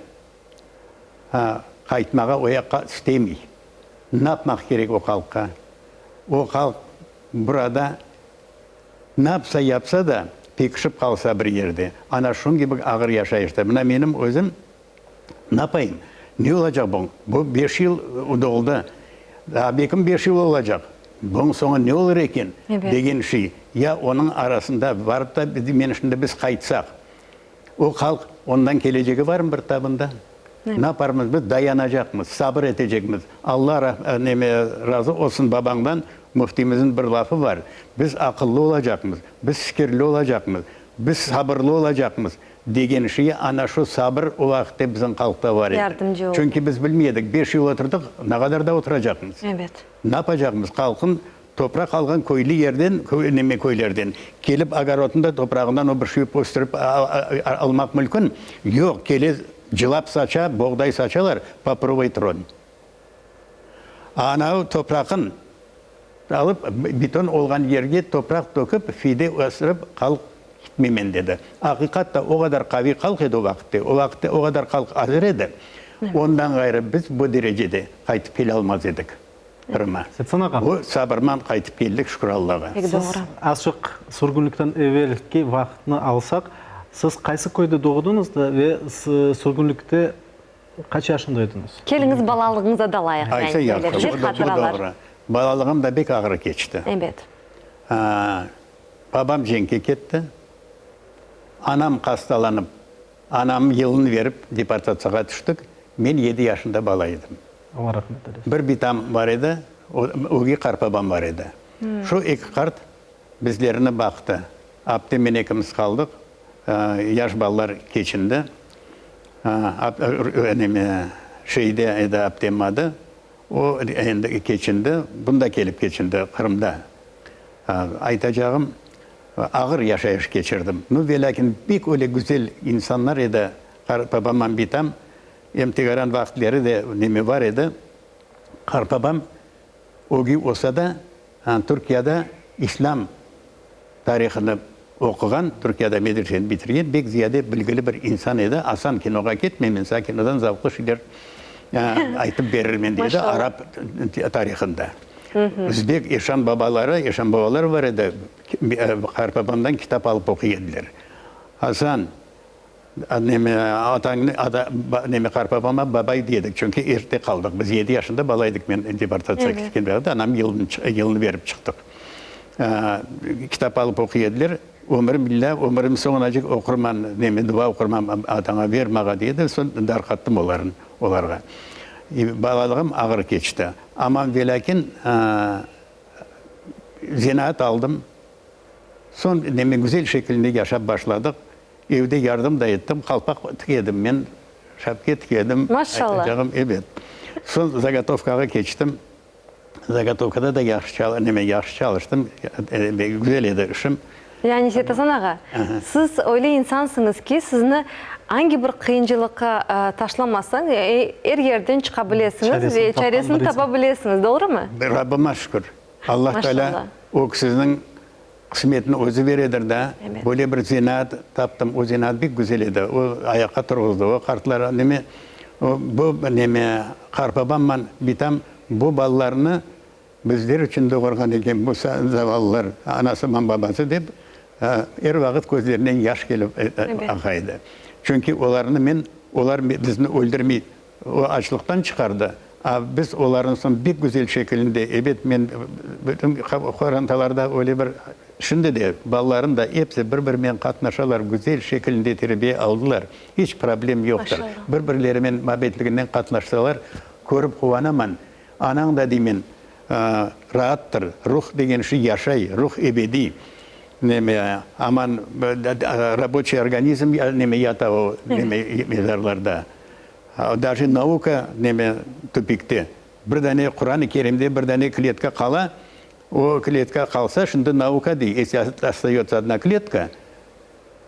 qaytmağa o yaqqa istemey. Napmaq kerek o halqqa? O halq burada napsa yapsa da, pekişip qalsa bir yerde, ana şunıñ kibi ağır yaşayışta. Mına menim özüm Napayım? Ne olacaq buñ? Bu beş yıl doldı. Daa bekim beş yıl olacaq. Buñ soñu ne olur eken? Degen şey. Ya onıñ arasında barıp da, men şimdi biz qaytsaq, o halq, ondan kelecegi barmı bir tabında? Naparmız biz? Dayanacaqmız, sabır etecekmiz. Alla neme razı olsun babañdan, müftimizniñ bir lafı bar, biz aqıllı olacaqmız, biz fikirli olacaqmız, biz sabırlı olacaqmız. Degen şey, ana şu sabır o vaqıtte bizim halqta bar edi. Yardımcı oldu. Çünki biz bilmey edik, beş yıl oturdıq, ne qadar da oturacaqmız? Ebet. Napacaqmız? Halqın topraq alğan köylü yerden, neme köylerden, kelip ogorodında toprağından o bir şey östürip almaq mülkün? Yoq, kele cılap saça, boğday saçalar, poprobıy tron. Anav topraqın alıp, beton olğan yerge topraq töküp, fide östürip, halq Kitmeymen, dedi. Aqiqat da o qadar qaviy halq edi o vaqıtte, o vaqıtte o qadar halq azır edi. Ondan ğayrı biz bu derecede qaytıp kele almaz edik Qırıma. Setsan ağa. Bu sabırman qaytıp keldik, şükür Allağa. Pek doğru. Siz azçıq sürgünlikten evelki vaqıtnı alsaq, siz qaysı köyde doğdıñız da ve sürgünlikte qaç yaşında ediñiz? Keliñiz balalığıñıza dalayıq, Aysa yani yahşı, böyle bir bu da hatıralar. doğru. Balalığım da bek ağır keçti. Ebet. Babam cenkke ketti. Anam hastalanıp, anam yılın verip deportatsiyağa tüştik. Men yedi yaşında bala edim. Allah rahmet eylesin. Bir bitam bar edi, ögey qartbabam bar edi. Şu eki qart bizlerni baqtı. Aptem men ekimiz qaldıq. Yaş balalar keçindi. Neme, şeyde edi aptem adı. O endi keçindi, bunda kelip keçindi, Qırımda. Aytacağım, ağır yaşayış keçirdim. Nu, velâkin, pek öyle güzel insanlar edi, qartbabamman bitam, em tegeran vaqıtleri de neme bar edi. Qartbabam ögey olsa da, Türkiyada islâm tarihını oquğan, Türkiyada medreseni bitirgen, bek ziyade bilgili bir insan edi. Asan kinoğa ketme, men saña kinodan zavqlı şeyler aytıp berirmen, dedi, arap tarihında. Özbek eşan babaları, eşan babalar bar edi, qartbabamdan kitap alıp oquy ediler. Asan, neme, atañnı, ata, neme, qartbabama babay dey edik, çünki erte qaldıq. Biz yedi yaşında bala edik, men deportatsiya ketken vaqıtta, anam yılın, yılını berip çıqtıq. Kitap alıp oquy ediler. Ömürim billâ, ömürim soñunacek oqurman, neme, dua oqurman ataña, ver mağa, dey edi. Soñ darqattım olarnı, olarğa. Balalığım ağır keçti. Amma velâkin zenaat aldım. Soñ neme, güzel şekilde yaşap başladıq. Evde yardım da ettim, qalpaq tikedim men, şapke tikedim. Maşallah! Aytacağım, ebet. Soñ zagotovkağa keçtim. Zagotovkada da yahşı, neme, yahşı çalıştım, güzel edi işim. Yani, Seytasan ağa, siz öyle insansıñız ki, sizni angi bir qıyıncılıqqa taşlamasañ, er yerden çıqa bilesiñiz ve çaresini tapa bilesiñiz, doğrumı? Rabbıma şükür. Allah Teala öksüzniñ qısmetini özü beredir da. Böyle bir zenaat taptım. O zenaat pek güzel edi. O ayaqqa turğuzdı. O qartlar neme, bu neme, qartbabamman bitam bu balalarnı Bizler içün doğurğan eken bu zavallılar, anasıman babası dep, er vaqıt közlerinden yaş kelip aqa edi. Çünki olarnı men, olar bizni öldürmey, o açlıqtan çıqardı, a biz olarnı soñ bek güzel şekilinde, ebet, men bütün qorantalarda öyle bir, şimdi de balalarım da episi bir-birinen qatnaşalar, güzel şekilinde terbiye aldılar, iç problem yoqtır. Bir-birlerimen mabetliginden qatnaşsalar, körip quvanaman. Anañ da, deymen, raattır, ruh degen şey yaşay, ruh ebediy. Neme, aman, raboçiy organizm neme yata o neme mezarlarda. Daje nauka neme tupikte. Bir dane Quran-ı Kerimde bir dane kletka qala, o kletka qalsa, şimdi nauka dey, esli ostayötsâ odna kletka,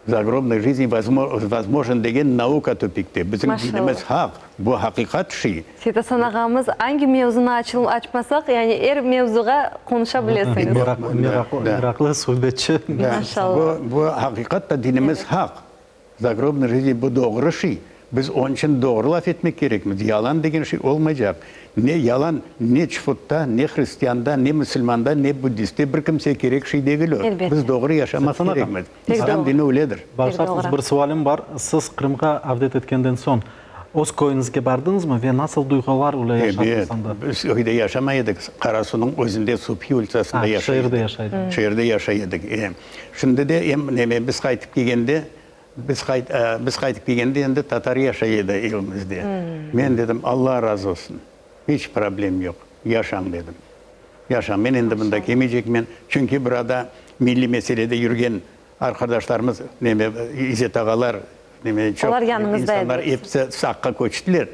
Zagrobnıy jizni vozmojen degen nauka tupikte. Bizim dinimiz haq, bu haqiqat şiy. Seytasan ağamız, angi mevzunı açmasaq, yani er mevzuğa qonuşa bilesiñiz. Meraqlı suhbetçi. Maşallah. Bu haqiqat da dinimiz haq. Zagrobnıy jizni bu doğru şiy. Biz onıñ içün doğru laf etmek kerekmiz. Yalan degen şey olmaycaq. Ne yalan, ne çfutta, ne hristianda, ne musulmanda, ne buddistte bir kimsege kerek şey degil o. Elbette. Biz doğru yaşamaq kerekmiz. İslam dini öyledir. Bağışlarsıñız, bir sualim bar. Siz Qırımğa avdet etkenden soñ, öz köyüñizge bardıñızmı ve nasıl duyğular ile yaşadıñız anda? Ebet. Biz köyde yaşamay edik. Qarasuvnıñ özünde, Subhi ulitsasında yaşay edik. Şeerde yaşay ediñiz. Şeerde yaşay edik. E. Şimdi de em neme, biz qaytıp kelgende, Biz biz qaytıp kelgende endi tatar yaşay edi evimizde. Men dedim, Alla razı olsun, iç problem yoq, yaşañ dedim. Yaşañ, men endi mında kelmeycekmen, çünki burada milliy meselede yürgen arqadaşlarımız, neme, İzzet ağalar, neme, çoq insanlar episi Saqqa köçtiler.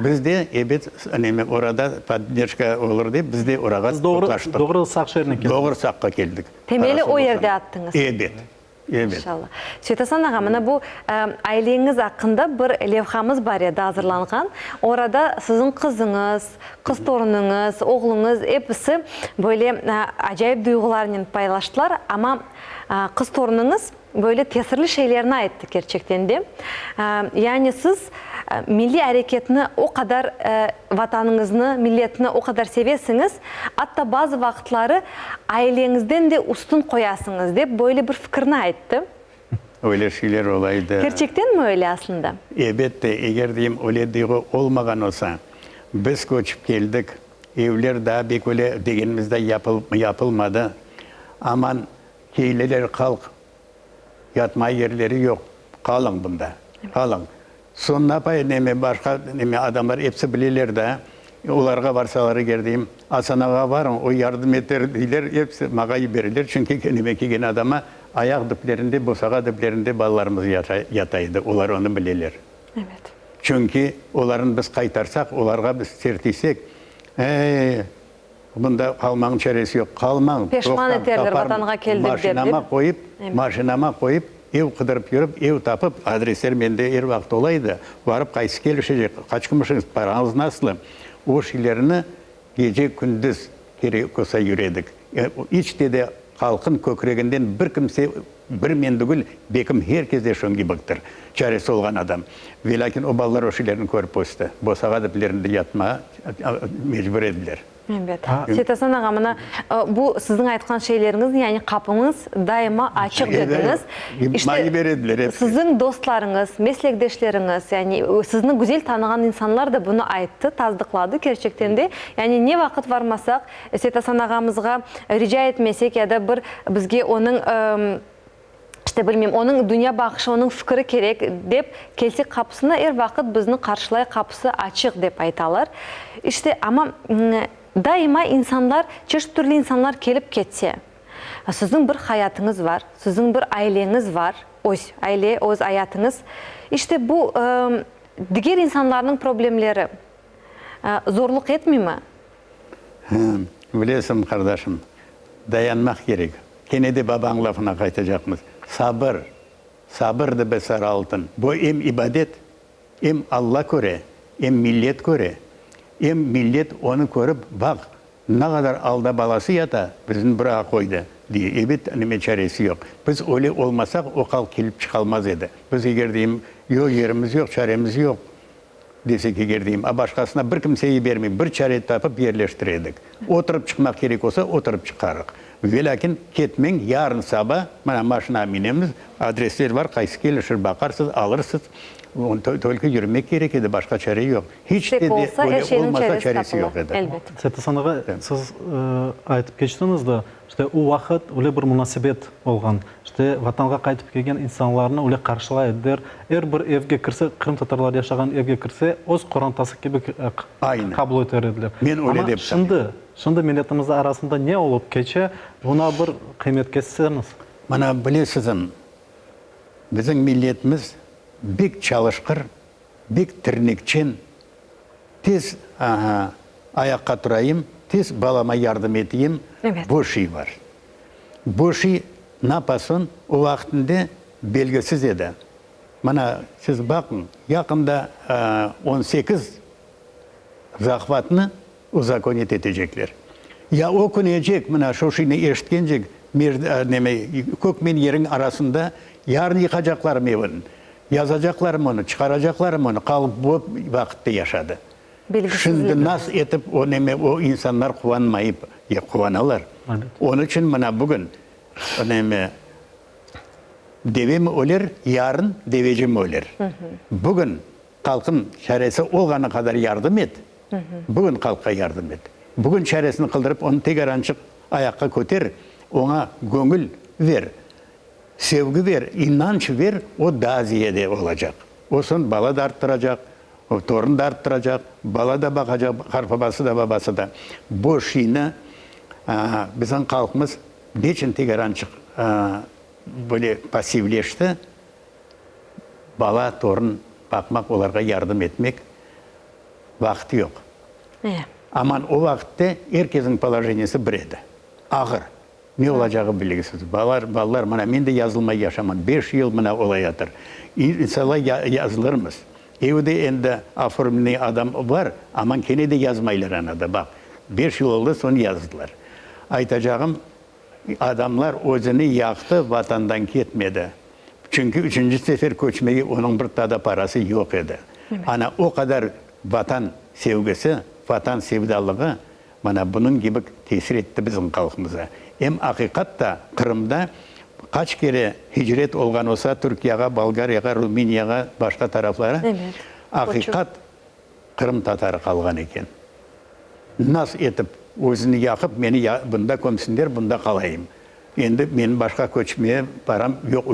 Biz de, ebet, neme, orada podderjka olur dep, biz de orağa toplaştıq. Doğru Saq şeerine keldiñiz. Doğru Saqqa keldik. Temeli o yerde attıñız. Ebet. Ebet. İnşallah. Seytasan ağa, mına bu aileñiz aqqında bir levhamız bar edi azırlanğan. Orada siziñ qızıñız, qız torunıñız, oğluñız episi böyle acayip duyğularnen paylaştılar. Amma qız torunıñız böyle tesirli şeylerni ayttı kerçekten de. Yani siz milliy areketni o qadar Vatanıñıznı, milletni o qadar sevesiñiz, atta bazı vaqıtları aileñizden de üstün qoyasıñız, dep böyle bir fikirni ayttı. Öyle şeyler ola edi. Kerçektenmi öyle aslında? Ebette, eger deyim, öyle duyğu olmağan olsa, biz köçip keldik, evler daa bek öyle degenimizday yapılmadı, aman, keyleler halq, Yatma yerleri yoq. Qalıñ bunda, qalıñ. Soñ napay neme başqa neme adamlar episi bileler da, olarğa varsalar eger deyim, Asan ağa varıñ, o yardım eter deyler, episi mağa yibereler, çünki neme kelgen adama ayaq diplerinde, bosağa diplerinde balalarımız yata edi, olar onı bileler. Evet. Çünki olarnı biz qaytarsaq, olarğa biz sertiysek, ey, Bunda qalmañıñ çaresi yoq. Qalmañ, Peşman toqtañ, eterler, taparmız. Vatanğa keldik dep, Maşinama dep. qoyıp, Evet. maşinama qoyıp, ev qıdırıp yürip, ev tapıp, adresler mende er vaqıt ola edi, barıp qaysı kelişecek, qaç kümüşiñiz, parañız nasıl, o şeylerni gece-kündüz kerek olsa yüredik. İç te de halqın kökreginden bir kimse, bir men tügül, bekim her kes de şoñ kibiktir, çaresi olğan adam. Velâkin o balalar o şeylerni körip östi. Bosağa diplerinde yatmağa mecbur ediler. Ebet. Seytasan ağa, mına bu siziñ aytqan şeyleriñiz, yani qapıñız daima açıq dediñiz. İşte, siziñ dostlarıñız, meslekdeşleriñiz, yani sizni güzel tanığan insanlar da bunı ayttı, tasdıqladı kerçekten de. Yani ne vaqıt varmasaq, Seytasan ağamızğa rica etmesek ya da bir bizge onıñ, işte bilmeyim, onıñ dünya baqışı, onıñ fikri kerek dep kelsek qapısına, er vaqıt bizni qarşılay, qapısı açıq dep aytalar. İşte, amma daima insanlar, çeşit türlü insanlar kelip ketse, siziñ bir hayatıñız var, siziñ bir aileñiz var, öz aile, öz ayatıñız. İşte bu diger insanlarnıñ problemleri zorluq etmeymi? Bilesiñ, qardaşım, dayanmaq kerek. Kene de babañ lafına qaytacaqmız. Sabır, sabır da sarı altın. Bu em ibadet, em Alla köre, em millet köre. Em millet onı körip, baq, ne qadar alda balası yata, bizni burağa qoydı, dey. Ebet, nime çaresi yoq. Biz öyle olmasaq, o halq kelip çıqalmaz edi. Biz eger deyim, yoq, yerimiz yoq, çaremiz yoq, desek eger deyim, a başqasına bir kimse yibermey, bir çare tapıp yerleştire edik. Oturıp çıqmaq kerek olsa, oturıp çıqarıq. Velâkin ketmeñ, yarın saba, mına maşinağa minemiz, adresler bar, qaysı kelişir, baqarsız, alırsız. Tolko yürümek kerek edi, başqa çare yoq. Hiç Tek de de olsa, er öyle şeyniñ olmasa çaresi çaresi tapıla, yoq edi. elbet. Seytasan ağa, siz aytıp keçtiñiz de, işte o vaqıt öyle bir munasebet olğan. İşte, Vatanğa qaytıp kelgen insanlarnı öyle qarşılay ediler. Er bir evge kirse, qırımtatarlar yaşağan evge kirse, öz qorantası kibi qabul eter ediler. Men öyle Amma dep şimdi, sayım. şimdi milletimiz arasında ne olıp keçe, buna bir qıymet kesseñiz. Mana, bilesizm, bizim milletimiz bek çalışqır, bek tirnekçen, tez ayaqqa turayım, tez balama yardım eteyim, bu şey bar. Bu şey napasın o vaqtında belgisiz edi. Mana, siz baqıñ, yaqında on sekiz zahvatnı uzakonit etecekler. Ya o künecek, mına şu şeyni eşitkencek, neme, kök men yeriñ arasında yarın yıqacaqlarım evin, yazacaqlarım onı, çıqaracaqlarım onı, qalıp bu vaqıtta yaşadı. Şimdi nas etip o neme, o insanlar quvanmayıp, ya quvanalar. Onıñ içün mına bugün neme, devem öler, yarın devecim öler. Bugün halqın çaresi olğanı qadar yardım et, bugün halqqa yardım et. Bugün çaresini qıldırıp, onı tegerançıq ayaqqa köter, oña göñül ver, sevgi ver, inanç ver, o daa ziyade olacaq. O soñ bala da arttıracaq, O torun da arttıracaq, bala da baqacaq, qartbabası da, babası da. Bu şeyni bizim halqımız neçün tegerançıq böyle passivleşti? Bala, torun baqmaq, olarğa yardım etmek vaqtı yoq. Aman o vaqıtte er kesniñ polojeniyesi bir edi, ağır. Ne olacağı belgisiz. Balalar, balalar, mına men de yazılmay yaşaman, beş yıl mına olayatır. İnşallah yazılırmız. Evde endi oformlenıy adam bar, aman kene de yazmaylar anada, baq. Beş yıl oldı, soñ yazdılar. Aytacağım, adamlar özüni yaqtı, vatandan ketmedi. Çünki üçünci sefer köçmege onıñ bir tada parası yoq edi. Ana o qadar vatan sevgisi, vatan sevdalığı Mana bunıñ kibi tesir etti bizim halqımıza. Em aqiqat da Qırımda qaç kere hicret olğan olsa Türkiyağa, Bolgariyağa, Rumıniyağa, başqa taraflara, aqiqat qırımtatarı qalğan eken. Nas etip özüni yaqıp meni bunda kömsinler, bunda qalayım. Endi menim başqa köçmeye param yoq.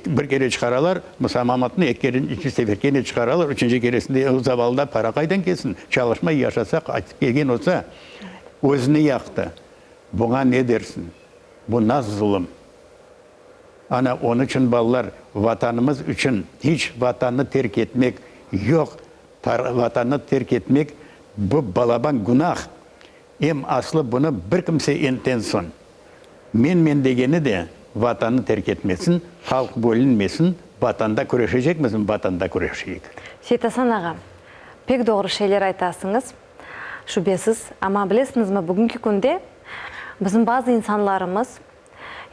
Bir kere çıqaralar, Musa Mamatnı eki kere, üçünci sefer kene çıqaralar, üçünci keresinde o zavallıda para qaydan kelsin? Çalışmay yaşasa, qaytıp kelgen olsa, özüni yaqtı. Buña ne dersiñ? Bu nas zulum? Ana, onıñ içün, balalar, Vatanımız içün hiç Vatannı terk etmek yoq. Vatannı terk etmek, bu balaban günah. Em aslı bunı bir kimse enten soñ, men-men degeni de Vatannı terk etmesin, halq bölünmesin, Vatanda küreşecekmizmi, Vatanda küreşeyik. Seytasan ağa, pek doğru şeyler aytasıñız, şübesiz, amma bilesiñizmi, bugünki künde bizim bazı insanlarımız,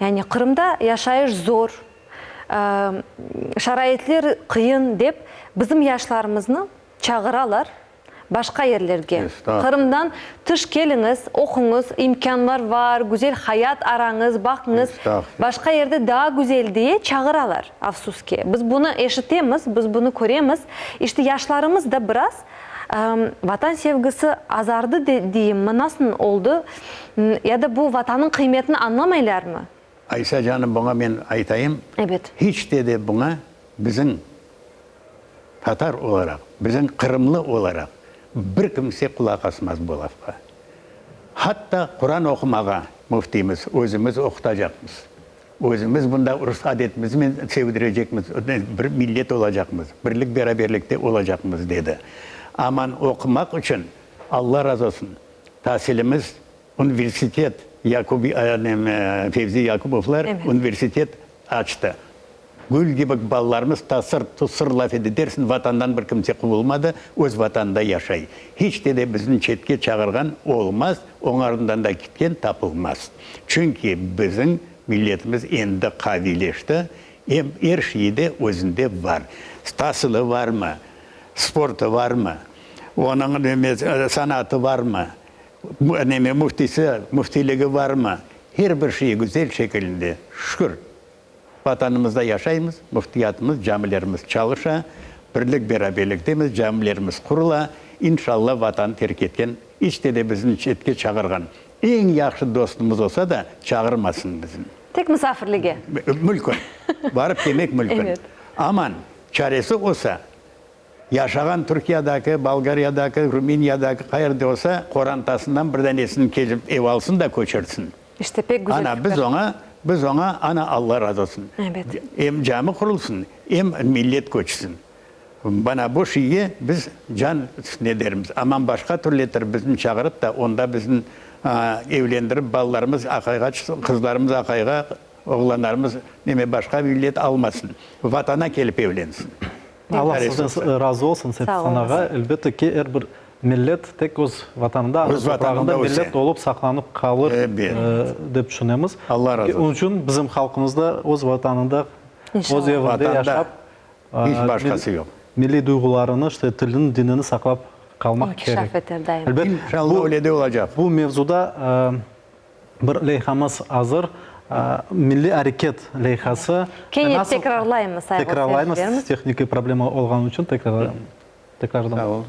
yani Qırımda yaşayış zor, şaraitler qıyın dep, bizim yaşlarımıznı çağıralar, başqa yerlerge. Qırımdan tış keliñiz, oquñız, imkânlar bar, güzel hayat arañız, baqıñız, başqa yerde daa güzel diye çağıralar, afsus ki. Biz bunı eşitemiz, biz bunı köremiz. İşte, yaşlarımız da biraz Vatan sevgisi azardı deyimmi, nasıl oldı, ya da bu Vatannıñ qıymetini añlamaylarmı? Aysa canım, buña men aytayım, Ebet. hiç de de buña bizim Tatar olaraq, bizim qırımlı olaraq bir kimse qulaq asmaz bu lafqa. Hatta Quran oqumağa müftiyimiz, özümiz oqutacaqmız. Özümiz bunda urf adetimizmen sevdirecekmiz, bir millet olacaqmız, birlik-beraberlikte olacaqmız, dedi. Aman oqumaq içün, Alla razı olsun, tasilimiz, universitet. Yakub, Fevzi Yakubovlar universitet açtı. Gül kibi balalarımız tasır, tusır laf ete dersin, vatandan bir kimse quvulmadı, öz vatanında yaşay. Hiç te de bizni çetke çağırğan olmaz, oñarından da kitken tapılmaz. Çünki bizim milletimiz endi qaviyleşti, em er şeyi de özünde bar. Tasılı varmı, sportı varmı, onıñ sanatı varmı, neme müftisi, müftiyligi varmı, her bir şeyi güzel şekilinde, şükür. Vatanımızda yaşaymız, müftiyatımız, camilerimiz çalışa, birlik-beraberliktemiz, camilerimiz qurula, inşalla Vatanı terk etken, iç de de bizni çetke çağırğan eñ yahşı dostumız olsa da, çağırmasın bizni. Tek musafirlige. Mülkün. Barıp kelmek mülkün. Aman, çaresi olsa, Yaşağan Türkiyadaki, Bolgariyadaki, Ruminiyadaki, qayerde olsa, qorantasından bir danesini kelip ev alsın da köçürsin. İşte, pek güzel Ana, fikir. biz oña, biz oña, ana, Alla razı olsun. Ebet. Em cami qurulsın, em millet köçsin. Mana bu şeyge biz can üstüne dermiz. Aman başqa türlü bizni çağırıp da, onda bizni evlendirip, balalarımız aqayğa çıqsın, qızlarımız aqayğa, oğlanlarımız neme başqa millet almasın. Vatana kelip evlensin. Allah sizden razı olsun, Seythasan ağa. Elbette ki, er bir millet tek öz vatanında, ana toprağında millet olıp saqlanıp qalır, dep tüşünemiz. Allah razı olsun. Onıñ içün bizim halqımız da öz vatanında, öz evinde yaşap, hiç başqası yoq. Milliy duyğularını, işte, tilini, dinini saqlap qalmaq kerek. İnkişaf eter daima. Elbet, İnşallah öyle de olacaq. Bu mevzuda Bir leyhamız azır, Milliy areket leyhası. Kene tekrarlaymız, sayğılı Tekrarlaymız, seyircilerimiz. tehnikiy problema olğanı içün tekrarlaymız. Sağ olun, Allah razı olsun.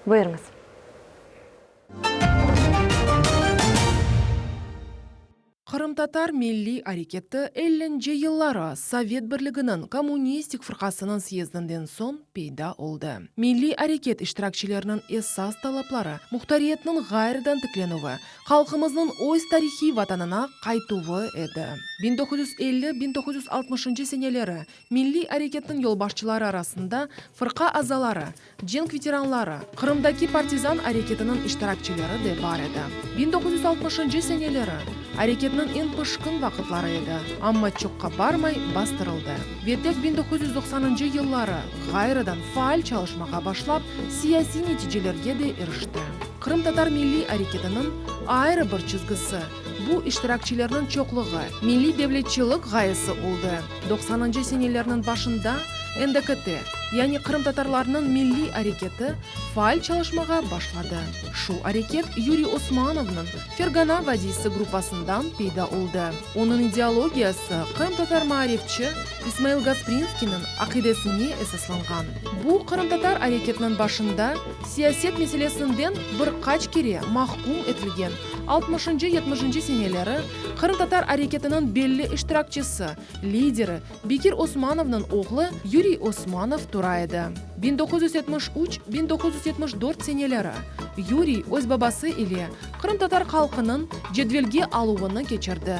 Buyurıñız. Qırımtatar milliy areketi ellinci yılları Sovet Birliginiñ Kommunistik fırqasınıñ syezdinden soñ peyda oldı. Milliy areket iştirakçileriniñ esas talapları, muhtariyetniñ ğayrıdan tiklenüvi, halqımıznıñ öz tarihiy vatanına qaytuvı edi. 1950, 1960 seneleri milliy areketniñ yolbaşçıları arasında fırqa azaları, Cenk veteranları, Qırımdaki partizan areketiniñ iştirakçileri de bar edi. 1960-ncı seneleri, areketniñ eñ pışqın vaqıtları edi, amma çoqqa barmay bastırıldı. Ve tek 1990-ncı yılları ğayrıdan faal çalışmağa başlap, siyasiy neticelerge de irişti. Qırımtatar milliy areketiniñ ayrı bir çizgisi, bu iştirakçilerniñ çoqluğı, milliy devletçilik ğayesi oldı. Doqsanıncı senelerniñ başında NDKT, yani qırımtatarlarnıñ milliy areketi faal çalışmağa başladı. Şu areket Yuriy Osmanovnıñ Fergana vadiysi gruppasından peyda oldı. Onıñ ideologiyası qırımtatar maarifçi İsmail Gasprinskiyniñ aqidesine esaslanğan. Bu qırımtatar areketiniñ başında siyaset meselesinden bir qaç kere mahküm etilgen altmışıncı-yetmişinci seneleri qırımtatar areketiniñ belli iştirakçisi, lideri Bekir Osmanovnıñ oğlu Yuriy Osmanov tura edi. 1973, 1974 seneleri Yuriy öz babası ile qırımtatar halqınıñ cedvelge aluvını keçirdi.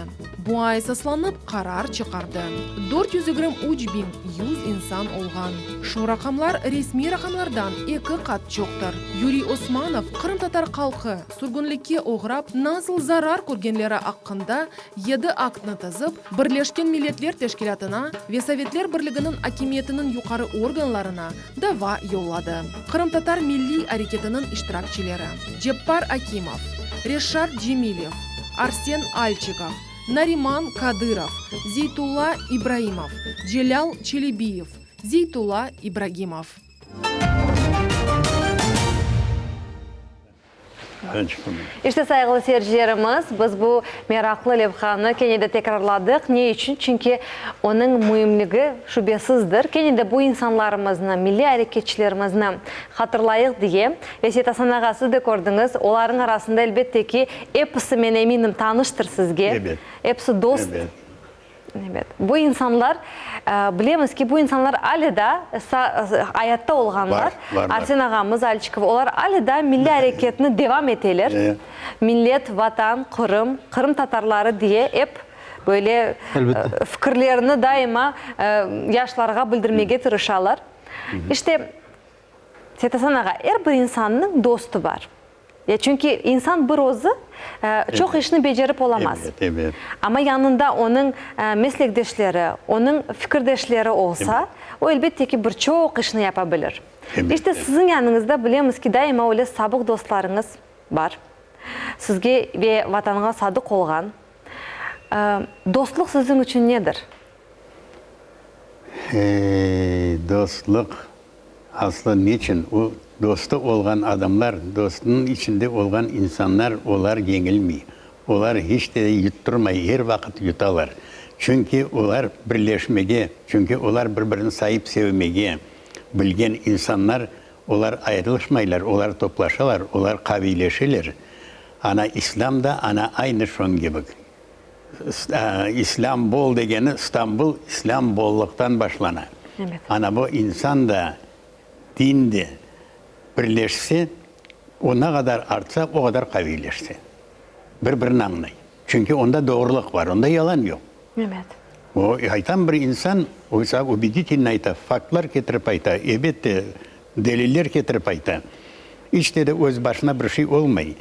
Buña esaslanıp qarar çıqardı. 423 100 insan olğan. Şu raqamlar resmiy raqamlardan eki qat çoqtır. Yuriy Osmanov qırımtatar halqı sürgünlikke oğrap nasıl zarar körgenleri aqqında yedi aktnı tizip, Birleşken Milletler Teşkilâtına ve Sovetler Birliginiñ akimiyetiniñ yuqarı organlarına dava yolladı. Qırımtatar milliy areketiniñ iştirakçileri, Ceppar Akimov, Reşat Cemilev, Arsen Alçikov, Nariman Kadırov, Zeytulla İbraimov, Celâl Çelebiyev, Zeytulla İbragimov. İşte, sayğılı seyircilerimiz, biz bu meraqlı levhanı kene de tekrarladıq. Ne içün? Çünki onıñ müimligi şübesizdir. Kene de bu insanlarımıznı, milliy areketçilerimizni hatırlayıq diye. Ve Seit Asan ağa, siz de kördiñiz, olarnıñ arasında, elbette ki, episi, men eminim, tanıştır sizge. Ebet. Episi dost. Ebet. Ebet. Bu insanlar, bilemiz ki, bu insanlar ale daa ayatta olğanlar, Arsen ağamız, Alçikov, olar ale daa milliy areketni devam eteler. Millet, Vatan, Qırım, qırımtatarları diye ep böyle fikirlerini daima yaşlarğa bildirmege tırışalar. İşte, Seit Asan ağa, er bir insannıñ dostu bar. Ya çünki insan bir özü çoq işni becerip olamaz. Ebet, ebet. Amma yanında onıñ meslekdeşleri, onıñ fikirdeşleri olsa, o, elbette ki, bir çoq işni yapa bilir. İşte, siziñ yanıñızda bilemiz ki, daima öyle sabıq dostlarıñız bar, sizge ve Vatanğa sadıq olğan. Dostluq siziñ içün nedir? Ey, dostluq! Aslı neçün o dostu olğan adamlar, dostunıñ içinde olğan insanlar, olar yeñilmey, olar hiç de yutturmay, er vaqıt yutalar. Çünki olar birleşmege, çünki olar bir-birini sayıp sevmege bilgen insanlar, olar ayrılışmaylar, olar toplaşalar, olar qaviyleşeler. Ana İslâm da ana aynı şoñ kibi. İslâm bol degeni, İstanbul İslâm bolluqtan başlana. Ana bu insan da, din de birleşse, o ne qadar artsa, o qadar qaviyleşse. Bir-birini añlay. Çünki onda doğrulıq bar, onda yalan yoq. O, aytam bir insan, oysa ubeditelno ayta, faktlar ketirip ayta, elbette, deliller ketirip ayta. İç de de öz başına bir şey olmay.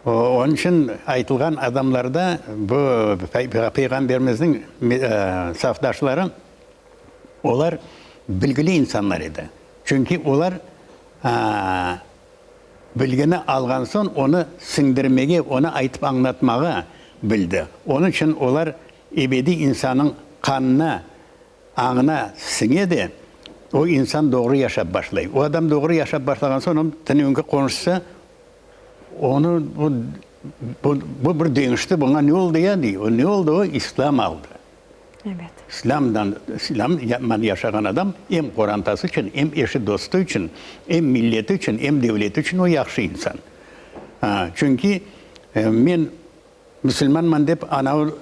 Onıñ içün aytılğan adamlarda bu Peyğamberimizniñ safdaşları, olar bilgili insanlar edi. Çünki olar bilgini alğan soñ onı siñdirmege, onı aytıp añlatmağa bildi. Onıñ içün olar ebediy insanıñ qanına, añına siñe de, o insan doğru yaşap başlay. O adam doğru yaşap başlağan soñ, onıñ tünevnki qonşusı Onı, bu, bu, bu bir deñişti, buña ne oldı ya, dey. O ne oldı? O İslâm aldı. Evet. İslâmdan, İslâmman yaşağan adam em qorantası içün, em eşi-dostu içün, em milleti içün, em devleti içün o yahşı insan. Çünki men müsülmanman dep anavı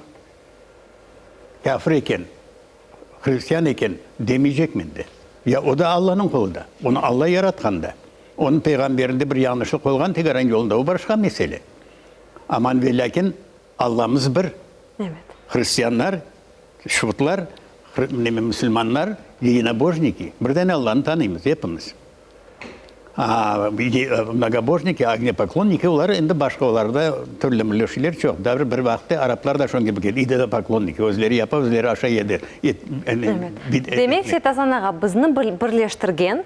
kâfir eken, Hristian eken demeycekmen de. Ya o da Allanıñ qulu da. Onı Alla yaratqan da. Onıñ peyğamberinde bir yañlışlıq olğan tegeran yolunda, o başqa mesele. Aman ve lâkin Allamız bir. Evet. Hristianlar, şutlar, neme müsülmanlar, yedinobojniki, birden Allanı tanıymız epimiz. Mnogobojniki, ognepoklonniki, olar endi başqa, olarda türlü-mürlü şeyler çoq. Daa bir vaqıtte araplar da şoñ kibi keldi, idolopoklonniki, özleri yapa, özleri aşay edi. Evet. Demek, Seytasan ağa, bizni birleştirgen,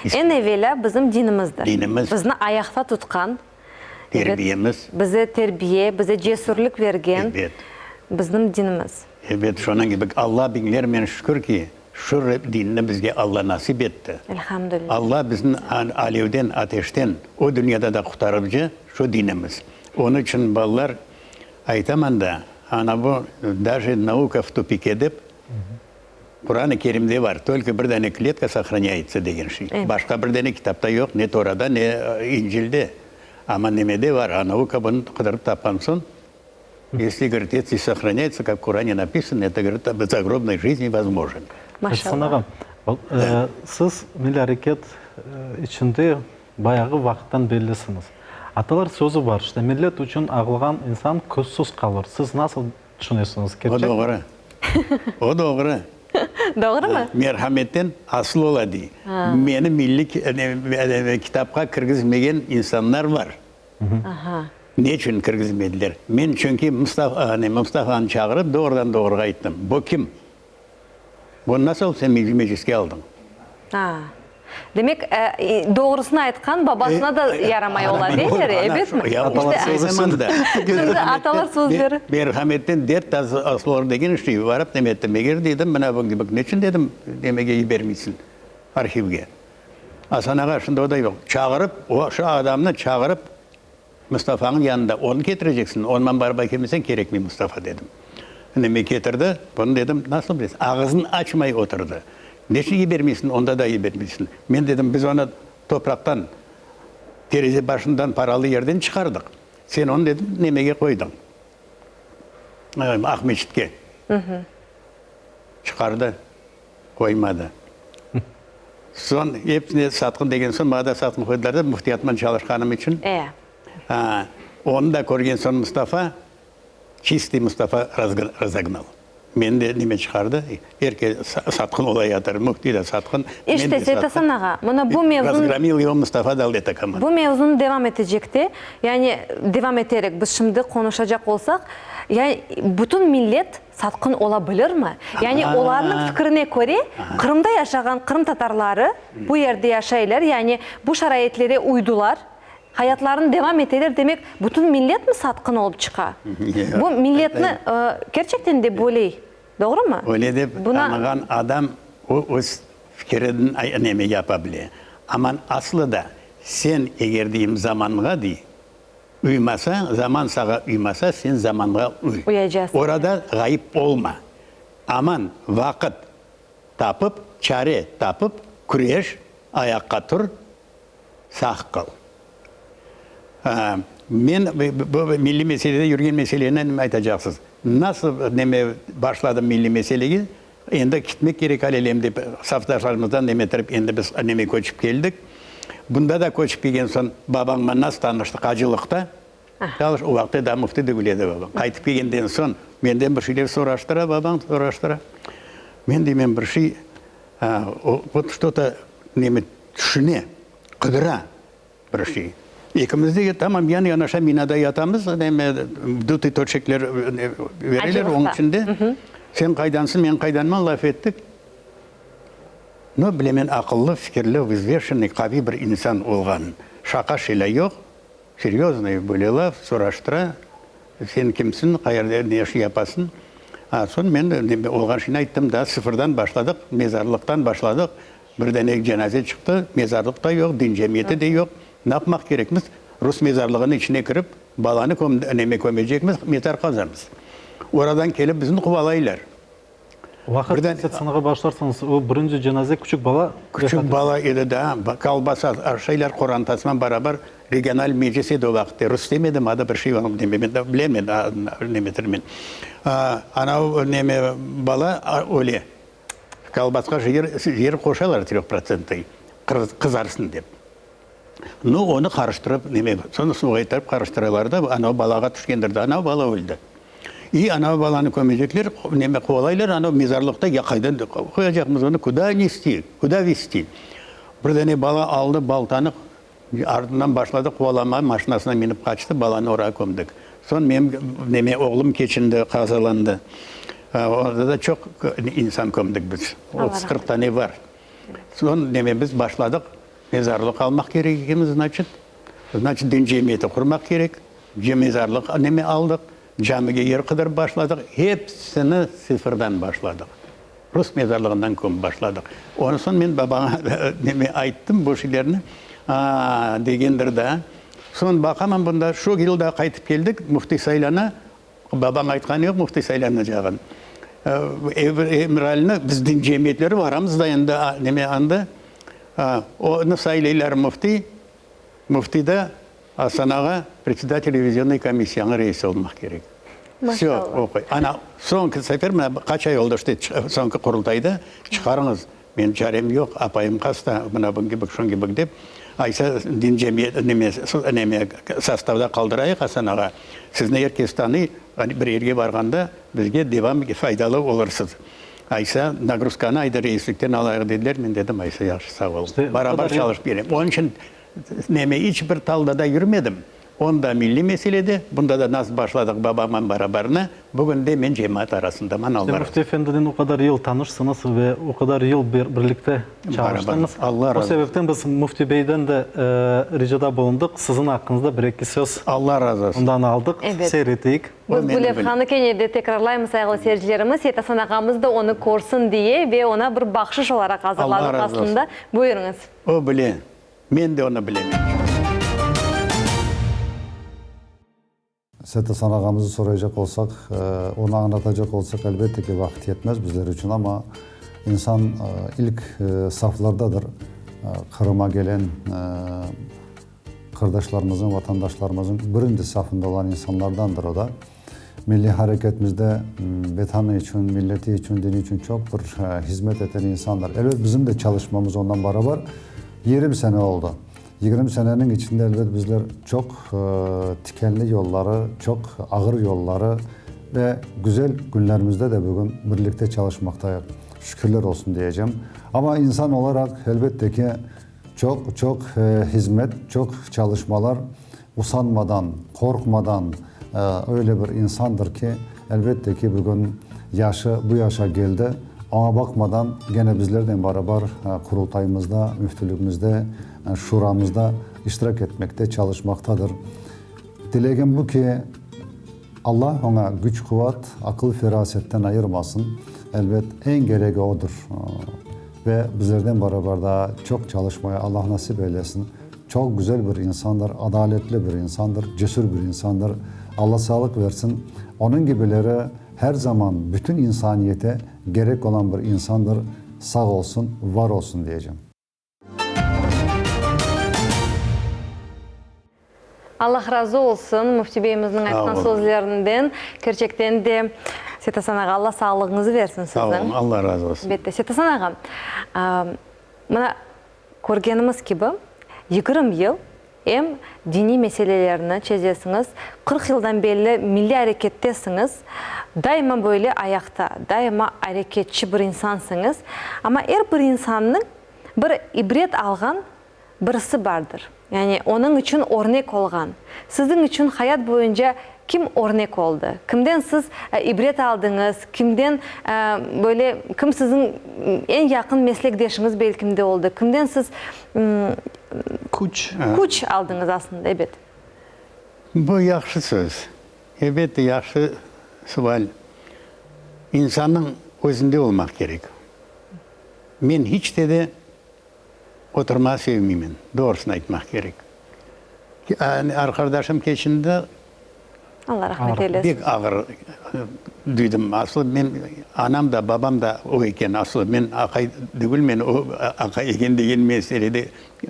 eñ evelâ bizim dinimizdir. Dinimiz. Bizni ayaqta tutqan. Terbiyemiz. Bize terbiye, bize cesürlik bergen. Ebet. Bizim dinimiz. Ebet, şonıñ kibi Alla biñlermen şükür ki, Şu dinni bizge Alla nasip etti. Elhamdülillah. Alla bizni alevden, ateşten, o dünyada da qurtarıcı şu dinimiz. Onıñ içün, balalar, aytaman da, ana bu daje nauka v tupike dep, Quran-ı Kerimde bar, tolko bir dane kletka sohranâyetsa degen şey. Başqa bir dane kitapta yoq, ne Torada, ne İncilde. Amma nemede bar, a nauka bunı qıdırıp tapqan soñ, Esli, govorit, esli sohranâyetsa, kak v Kurane napisano, eto, govorit, v zagrobnoy jizni vozmožen. Etsan ağa, siz milliy areket içinde bayağı vaqıttan bellisiñiz. Atalar sözü bar, işte, millet içün ağlağan insan közsüz qalır. Siz nasıl tüşünesiñiz, kerçekmi? O doğru. O doğru. Doğrumı? Merhametten asıl ola, dey. Meni milliy kitapqa kirgizmegen insanlar bar. Ne içün kirgizmediler? Men çünki Mustafanı çağırıp, doğrudan-doğruğa ayttım, Bu kim? Bunı nasıl sen mecliske aldıñ? Demek, doğrusını aytqan babasına da yaramay ola, deyler, ebetmi? Şimdi atalar sözleri. Merhametten dert asıl olur degen işte, barıp neme ettim, eger dedim, mına bu kibi, neçün dedim, nemege yibermeysiñ, arhivge? Asan ağa, şimdi o da yoq. Çağırıp, o, şu adamnı çağırıp, Mustafanıñ yanında onı ketireceksiñ, onman barıp kelmeseñ, kerekmey Mustafa, dedim. Neme ketirdi, bunı dedim, nasıl bilesiñ? Ağızını açmay oturdı. Neçün yibermeysiñ, onda da yibermeysiñ? Men dedim, biz onı topraqtan, tereze başından paralı yerden çıqardıq. Sen onı, dedim, nemege qoydıñ? Aqmeçitke. Çıqardı. Qoymadı. Soñ epsine satqın degen soñ, maña da satqın qoydılar da, müftiyatman çalışqanım içün. E. Onı da körgen soñ Mustafa, çistıy Mustafa razognal. Meni de neme çıqardı, er kes satqın ola yatır, müfti de satqın, men İşte, de satqın. Seytasan ağa, mına bu mevzunı. Razgramil ego Mustafa Davlet aka. Bu mevzunı devam etecekte, yani devam eterek biz şimdi qonuşacaq olsaq, yani bütün millet satqın ola bilirmi? Yani olarnıñ fikrine köre, Qırımda yaşağan qırımtatarları bu yerde yaşaylar, yani bu şaraitlere uydular, Hayatlarını devam eteler, demek, bütün milletmi satqın olıp çıqa? Bu milletni kerçekten de böley, doğrumı? Öyle dep tanığan adam, o öz fikirini neme yapa bile. Aman aslı da sen eger deyim zamanğa dey, uymasañ, zaman sağa uymasa, sen zamanğa uy. Uyacasıñ. Orada ğayıp olma. Aman vaqıt tapıp, çare tapıp, küreş, ayaqqa tur, Sağ qal. Men bu milliy meselede yürgen meseleni neme aytacaqsız. Nasıl neme başladım milliy meselege, endi kitmek kerek alelem dep safdaşlarımızdan nemetirip endi biz neme köçip keldik. Bunda da köçip kelgen soñ babañman nasıl tanıştıq acılıqta çalış, o vaqıtta daa müfti degil edi babam. Qaytıp kelgenden soñ menden bir şeyler soraştıra babañ, soraştıra. Men deymen bir şey, vot çto-to neme Tüşüne, qıdıra bir şey. Ekimiz de tamam yan-yanaşa minada yatamız, neme, dutıy töşekler bereler, onıñ içinde. Sen qaydansıñ, men qaydanman laf ettik. No, bilemen, aqıllı, fikirli, vzveşenniy, qaviy bir insan olğanın. Şaqa-şela yoq, Seryoznıy böyle laf, soraştıra, sen kimsiñ, qayerde ne iş yapasıñ? A, soñ men olğan şeyni ayttım da, sıfırdan başladıq, mezarlıqtan başladıq, bir dane cenaze çıqtı, mezarlıq da yoq, din cemiyeti de yoq, ne yapmaq kerekmiz? Rus mezarlığınıñ içine kirip, balanı neme kömecekmiz, mezar qazamız. Oradan kelip bizni quvalaylar. Vaqıt sıñırğa başlarsıñız, o birinci cenaze küçük bala. Küçük bala edi daa, kolbasa aşaylar qorantasıman barabar, regional meclis edi o vaqıtte, Rustem edimi adı bir şey onıñ neme, men bilem endi adını nemetirmen. Anav neme bala öle, kolbasqa yer qoşalar tröhprotsentnıy, qızarsın dep. Nu, onı qarıştırıp, neme, soñ suv aytarıp qarıştıralar da, anav balağa tüşkendir de, anav bala öldi. İ anav balanı kömecekler, neme, quvalaylar, anav mezarlıqta, ya qaydan qoyacaqmız onı, kuda nesti, kuda vesti? Bir dane bala aldı baltanı, artından başladı quvalamağa, maşinasına minip qaçtı, balanı orağa kömdik. Soñ menim, neme, oğlum keçindi, qazalandı. Orada da çoq insan kömdik biz, 30-40 dane bar. Soñ, neme, biz başladıq. Mezarlıq almaq kerek ekenmiz, znaçit. Znaçit, din cemiyeti qurmaq kerek. Mezarlıq neme aldıq, camige yer qıdırıp başladıq. Hepsini sıfırdan başladıq. Rus mezarlığından kömip başladıq. Ondan soñ men babaña neme ayttım bu şeylerni. A-a, degendir da. Soñ baqaman bunda, şu yıl da qaytıp keldik, müfti saylana. Babañ aytqanı yoq müfti saylanacağın. Emiralini biz din cemiyetleri varamız da endi neme anda. Onı saylaylar müfti, müfti da Asan ağa predsedatel revizionnıy komissiyanıñ reisi olmaq kerek. Vsyo, oquy. Ana, soñki sefer mına qaç ay oldı işte soñki qurultayda çıqarıñız. Menim çarem yoq, apayım hasta, mına bunıñ kibi, şunıñ kibi dep, aysa din cemiyet neme, neme sostavda qaldırayıq Asan ağa, sizni er kes tanıy, bir yerge barğanda bizge devam faydalı olursız. Aysa nagruzkanı ayda reislikten alayıq dediler, men dedim, aysa yahşı, sağ oluñ, barabar çalışıp kelem. Onıñ içün neme iç bir taldada yürmedim. Onda milliy meselede, bunda da nasıl başladıq babamman barabarına, bugün de men cemaat arasındaman, Allah razı olsun. Müfti efendinen o qadar yıl tanışsıñız ve o qadar yıl birlikte çalıştıñız. Allah razı olsun. O sebepten biz Müfti beyden de ricada bulundıq, siziñ aqqıñızda bir-eki söz Allah razı olsun. ondan aldıq, seyir eteyik. Biz bu levhanı kene de tekrarlaymız, sayğılı seyircilerimiz, Seytasan ağamız da onı körsin diye ve ona bir bahşış olaraq azırladıq aslında. Buyurıñız. O bile. Men de onı bilemen. Seytasan ağamıznı soraycaq olsaq, onı añlatacaq olsaq, elbette ki, vaqıt yetmez bizler içün, amma insan ilk saflardadır. Qırıma gelen qardaşlarımıznıñ, vatandaşlarımıznıñ birinci safında olan insanlardandır o da. Milliy hareketimizde Vetanı içün, milleti içün, dini içün çoq bir hizmet eten insandır. Elbet, bizim de çalışmamız ondan barabar 20 sene oldı. 20 seneniñ içinde, elbet, bizler çoq tikenli yolları, çoq ağır yolları. Ve güzel künlerimizde de bugün birlikte çalışmaqtayıq. Şükürler olsun diyecem. Amma insan olaraq, elbette ki, çoq, çoq hizmet, çoq çalışmalar, usanmadan, qorqmadan öyle bir insandır ki, elbette ki, bugün yaşı bu yaşa keldi, oña baqmadan gene bizlernen barabar Qurultayımızda, Müftülügimizde, Şuramızda iştirak etmekte, çalışmaqtadır. Tilegim bu ki, Alla oña güç-quvat, aqıl-ferasetten ayırmasın. Elbet, eñ keregi odır. Ve bizlerden beraber daa çoq çalışmaya Alla nasip eylesin. Çoq güzel bir insandır, adaletli bir insandır, cesür bir insandır. Alla sağlıq versin. Onıñ kibileri her zaman bütün insaniyete kerek olan bir insandır. Sağ olsun, var olsun diyecem. Allah razı olsun, Müfti beyimizniñ aytqan sözlerinden. Kerçekten de, Seytasan ağa, Allah sağlığıñızı versin siziñ. Sağ olun, Allah razı olsun. Elbette. Seytasan ağa, mına, körgenimiz kibi, 20 yıl em diniy meselelerni çezesiñiz, 40 yıldan belli milliy arekettesiñiz, daima böyle ayaqta, daima areketçi bir insansıñız. Amma er bir insannıñ bir ibret alğan birisi bardır. Yani onıñ içün örnek olğan. Siziñ içün hayat boyunca kim örnek oldı? Kimden siz ibret aldıñız? Kimden böyle, kim siziñ eñ yaqın meslekdeşiñiz belkim de oldı? Kimden siz Küç. Küç aldıñız aslında, ebet. Bu yahşı söz. Elbette, yahşı sual. İnsannıñ özünde olmaq kerek. Men hiç te de oturmağa sevmeymen, doğrusını aytmaq kerek. Arqadaşım keçindi, Allah rahmet eylesin. Bek ağır duydım. Aslı men, anam da, babam da o eken aslı. Men aqay degilmen, o aqay eken degen meselede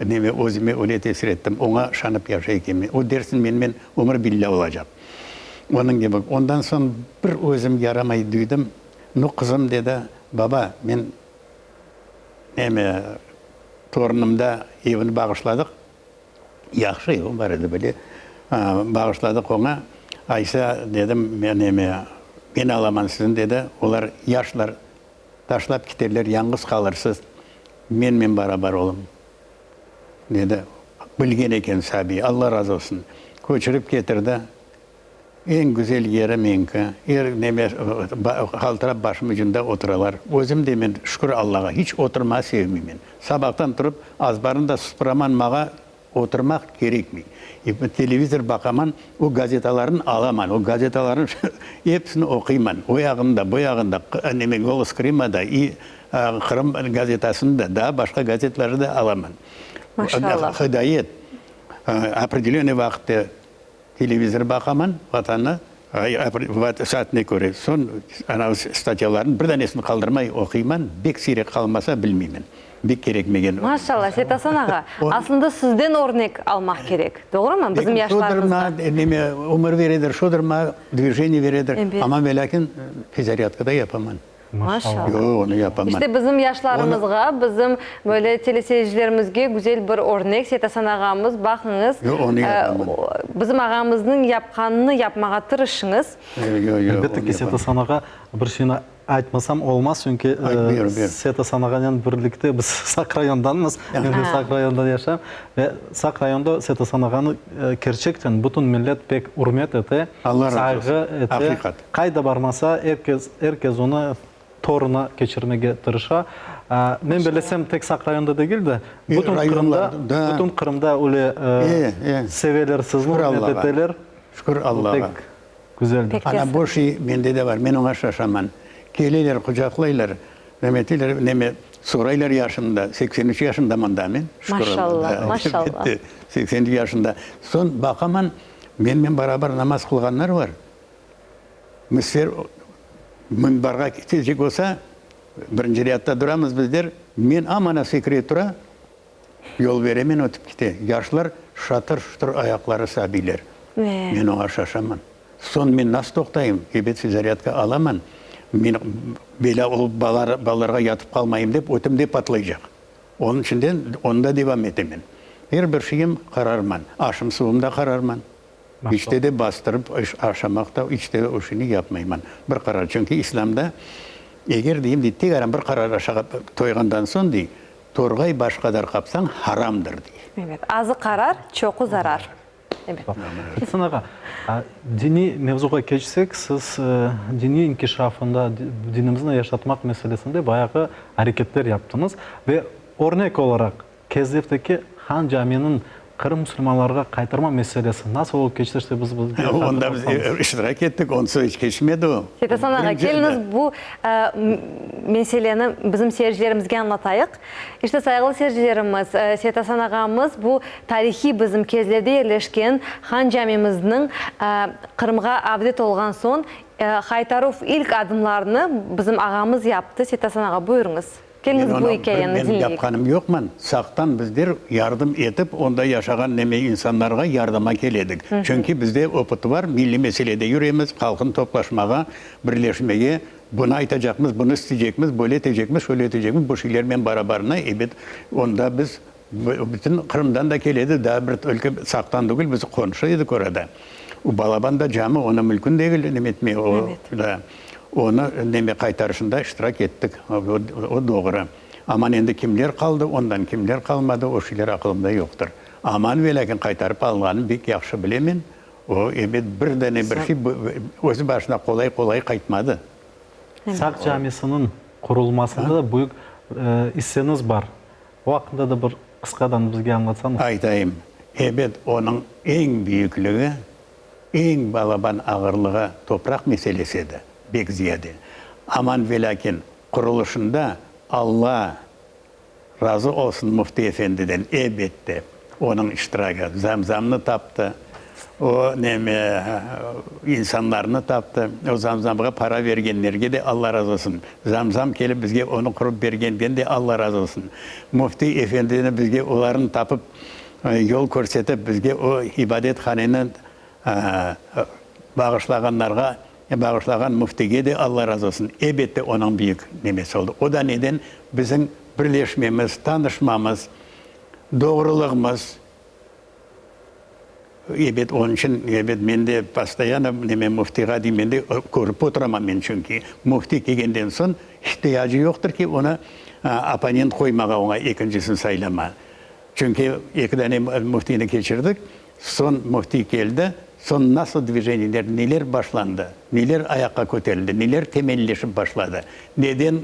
neme özüme öyle tesir ettim. Oña işanıp yaşay ekenmen. O dersin menmen ömür billâ olacaq. Onıñ kibi. Ondan soñ bir özüm yaramay duydım. Nu, qızım, dedi, baba, men neme torunımda evni bağışladıq. Yahşı evi bar edi böyle. Bağışladıq oña. Aysa, dedim, men neme, men alaman sizni, dedi. Olar yaşlar, taşlap kiterler, yañğız qalırsız. Menmen barabar oluñ, dedi. Bilgen eken sabiy, Alla razı olsun. Köçürip ketirdi. Eñ güzel yeri meñki. Er neme qaltırap başım ucunda oturalar. Özüm de men, şükür Allağa, hiç oturmağa sevmeymen. Sabahtan turıp, azbarnı da supuraman, mağa oturmaq kerekmey. Televizor baqaman, o gazetalarnı alaman, o gazetalarnı episini oquyman. O yağını da, bu yağını da, neme Golos Krıma da, i Qırım gazetasını da, daa başqa gazetlerni de alaman. Maşallah. Hidayet, opredelönnıy vaqıtte Televizor baqaman, Vatannı, saatine köre. Soñ anav statyalarnıñ bir danesini qaldırmay oquyman, bek siyrek qalmasa bilmeymen. Bek kerekmegen. Maşallah, Seytasan ağa, aslında sizden örnek almaq kerek, doğrumı, bizim yaşlarımızğa? Neme, ömür beredir, şudır ma, dvijeniye beredir, amma ve lâkin fizarâdka da yapaman. Maşallah. Yoq, onı yapaman. İşte bizim yaşlarımızğa, bizim böyle teleseyircilerimizge güzel bir örnek, Seytasan ağamız, baqıñız. Yoq, onı yapaman. Bizim ağamıznıñ yapqanını yapmağa tırışıñız. Yoq, yoq, Elbette ki, Seytasan ağa, bir şeyni aytmasam olmaz, çünki Seytasan ağanen birlikte biz Saq rayondanmız, men de Saq rayonında yaşayım. Ve Saq rayonda Seytasan ağanı kerçekten bütün millet pek ürmet ete, sayğı ete. Aqiqat. Qayda barmasa, er kes, er kes onı toruna keçirmege tırışa. Men bilesem, tek Saq rayonında degil de, bütün Qırımda, bütün Qırımda öyle seveler sizni, ürmet eteler. Şükür Allağa. Pek güzeldir. Ana, bu şey mende de bar, men oña şaşaman. Keleler, qucaqlaylar, neme eteler, neme, soraylar yaşımnı da, 83 yaşındaman da men, şükür Allağa. Maşallah, maşallah. 83 yaşında. Soñ baqaman, menmen barabar namaz qılğanlar bar. Mister minbarğa ketecek olsa, birinci râdda duramız bizler, men amana sekire tura, yol beremen ötip kete. Yaşlar şatır-şutur ayaqları sabiyler. Men oña şaşaman. Soñ men nasıl toqtayım? Ebet fizarâdka alaman, men belâ olıp balalarğa yatıp qalmayım dep ötüm de patlaycaq. Onıñ içinden onı da devam etemen. Er bir şeyim qararman. Aşım-suvum da qararman. İç te de bastırıp aşamaq da, iç te o şeyni yapmayman. Bir qarar, çünki İslâmda eger deyim, dey, tek aram bir qarar aşağa toyğandan soñ, dey, torğay baş qadar qapsañ, haramdır, dey. Evet, azı qarar, çoqu zarar. Evet. Etsin ağa, diniy mevzuğa keçsek, siz diniy inkişafında, dinimizni yaşatmaq meselesinde bayağı areketler yaptıñız ve örnek olaraq Kezlevdeki Han caminiñ Qırım musulmanlarğa qaytarma meselesi nasıl olıp keçti, işte biz bizge Onda biz iştirak ettik, onsuz iç keçmedi o. Seytasan ağa, keliñiz bu meseleni bizim seyircilerimizge añlatayıq. İşte, sayğılı seyircilerimiz, Seytasan ağamız bu tarihiy bizim Kezlevde yerleşken Han camimizniñ Qırımğa avdet olğan soñ qaytaruv ilk adımlarını bizim ağamız yaptı. Seytasan ağa, buyurıñız. Keliñiz bu ikâyeni Men diñleyik. yapqanım yoqman. Saqtan bizler yardım etip, onda yaşağan neme insanlarğa yardıma keledik. Çünki bizde opıt bar, milliy meselede yüremiz, halqnı toplaşmağa, birleşmege, bunı aytacaqmız, bunı isteycekmiz, böyle etecekmiz, şöyle etecekmiz, bu şeylermen barabarına, ebet, onda biz bütün Qırımdan da keledi, daa bir ülke Saqtan tügül, biz qonşu edik orada. O balaban da cami, onı mülkün degil neme etmey, o da. Onı neme qaytarışında iştirak ettik, o doğru. Aman endi kimler qaldı, ondan kimler qalmadı, o şeyler aqılımda yoqtır. Aman ve lâkin qaytarıp alınğanını bek yahşı bilemen. O, ebet, bir dane bir şey özü başına qolay-qolay qaytmadı. Saq camisiniñ qurulmasında da büyük isseñiz bar. O aqqında da bir qısqadan bizge añlatsañız. Aytayım. Ebet, onıñ eñ büyükligi Eñ balaban ağırlığı topraq meselesi edi, bek ziyade. Aman velâkin, qurulışında Alla razı olsun Müfti efendiden, elbette, onıñ iştiragi. Zamzamnı taptı, o, neme, insanlarnı taptı, o zamzamğa para bergenlerge de Alla razı olsun. Zamzam kelip bizge onı qurıp bergenden de Alla razı olsun. Müfti efendini bizge olarnı tapıp, Yol körsetip, bizge o ibadethaneni bağışlağanlarğa, bağışlağan müftige de Alla razı olsun. Elbette, onıñ büyük nemesi oldı. O da neden? Bizim birleşmemiz, tanışmamız, doğrulığımız. Ebet, onıñ içün, ebet, men de postoyanno neme müftiğa deyim, men de körip oturamam men, çünki müfti kelgenden soñ ihtiyacı yoqtır ki, onı opponent qoymağa, oña ekincisini saylama. Çünki eki dane müftiyni keçirdik, soñ müftiy keldi, soñ nasıl dvijeniyeler, neler başlandı, neler ayaqqa köterildi, neler temelleşip başladı, neden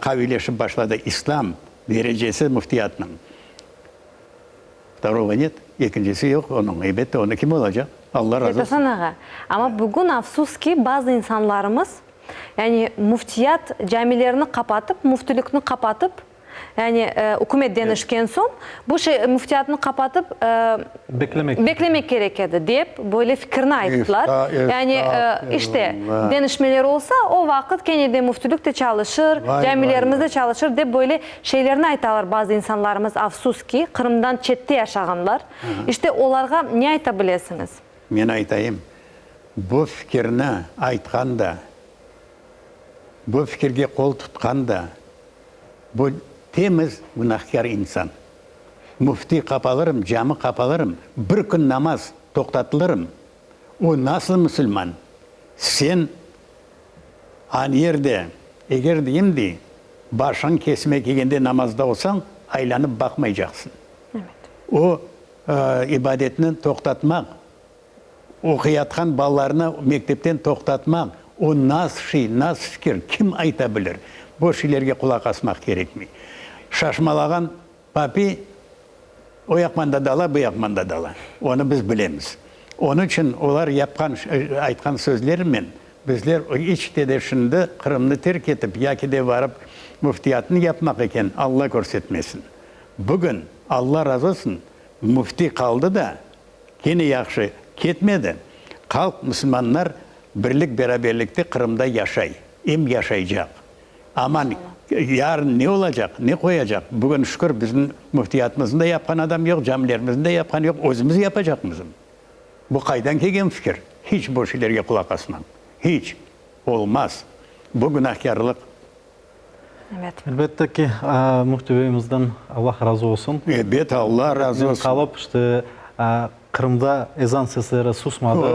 qaviyleşip başladı İslam derecesi müftiyatnıñ. Vtorogo net, ekincisi yoq onıñ, elbette, onı kim olacaq? Alla razı olsun. Seytasan ağa, amma bugün afsus ki, bazı insanlarımız, yani müftiyat camilerini qapatıp, müftülikni qapatıp, Yani, ükümet deñişken soñ, bu şey, müftiyatnı qapatıp, Beklemek. beklemek kerek edi, dep, böyle fikirni ayttılar. Yani, işte, deñişmeler olsa, o vaqıt kene de müftülük de çalışır, camilerimiz de çalışır, dep, böyle şeylerni aytalar bazı insanlarımız, afsus ki, Qırımdan çette yaşağanlar. İşte, olarğa ne ayta bilesiñiz? Men aytayım, bu fikirni aytqan da, bu fikirge qol tutqan da, Bu temiz günahkâr insan. Müfti qapalırım, cami qapalırım, bir kün namaz toqtatılırım. O nasıl musulman? Sen an yerde, eger deyim de, başıñ kesime kelgende namazda olsañ, aylanıp baqmaycaqsıñ. O ibadetni toqtatmaq, Oquyatqan balalarnı mektepten toqtatmaq, o nas şey, nas fikir, kim ayta bilir? Bu şeylerge qulaq asmaq kerekmey. Şaşmalağan papi o yaqman da dala, bu yaqman da dala. Onı biz bilemiz. Onıñ içün olar yapqan, aytqan sözlerimen bizler iç te de şimdi Qırımnı terk etip, yaki de varıp müftiyatnı yapmaq eken, Alla körsetmesin. Bugün, Alla razı olsun, müfti qaldı da, Kene yahşı ketmedi. Halq, musulmanlar birlik-beraberlikte Qırımda yaşay, em yaşaycaq. Aman, yarın ne olacaq, ne qoyacaq? Bugün, şükür, bizim müftiyatımıznı da yapqan adam yoq, camilerimizni de yapqan yoq, özümiz yapacaqmızm. Bu qaydan kelgen fikir? Hiç bu şeylerge qulaq asmañ. Hiç. Olmaz. Bu günahkârlıq. Evet. Elbette ki, Müfti beyimizden Allah razı olsun. Ebet, Allah razı olsun. Qalıp, işte. Qırımda ezan sesleri susmadı.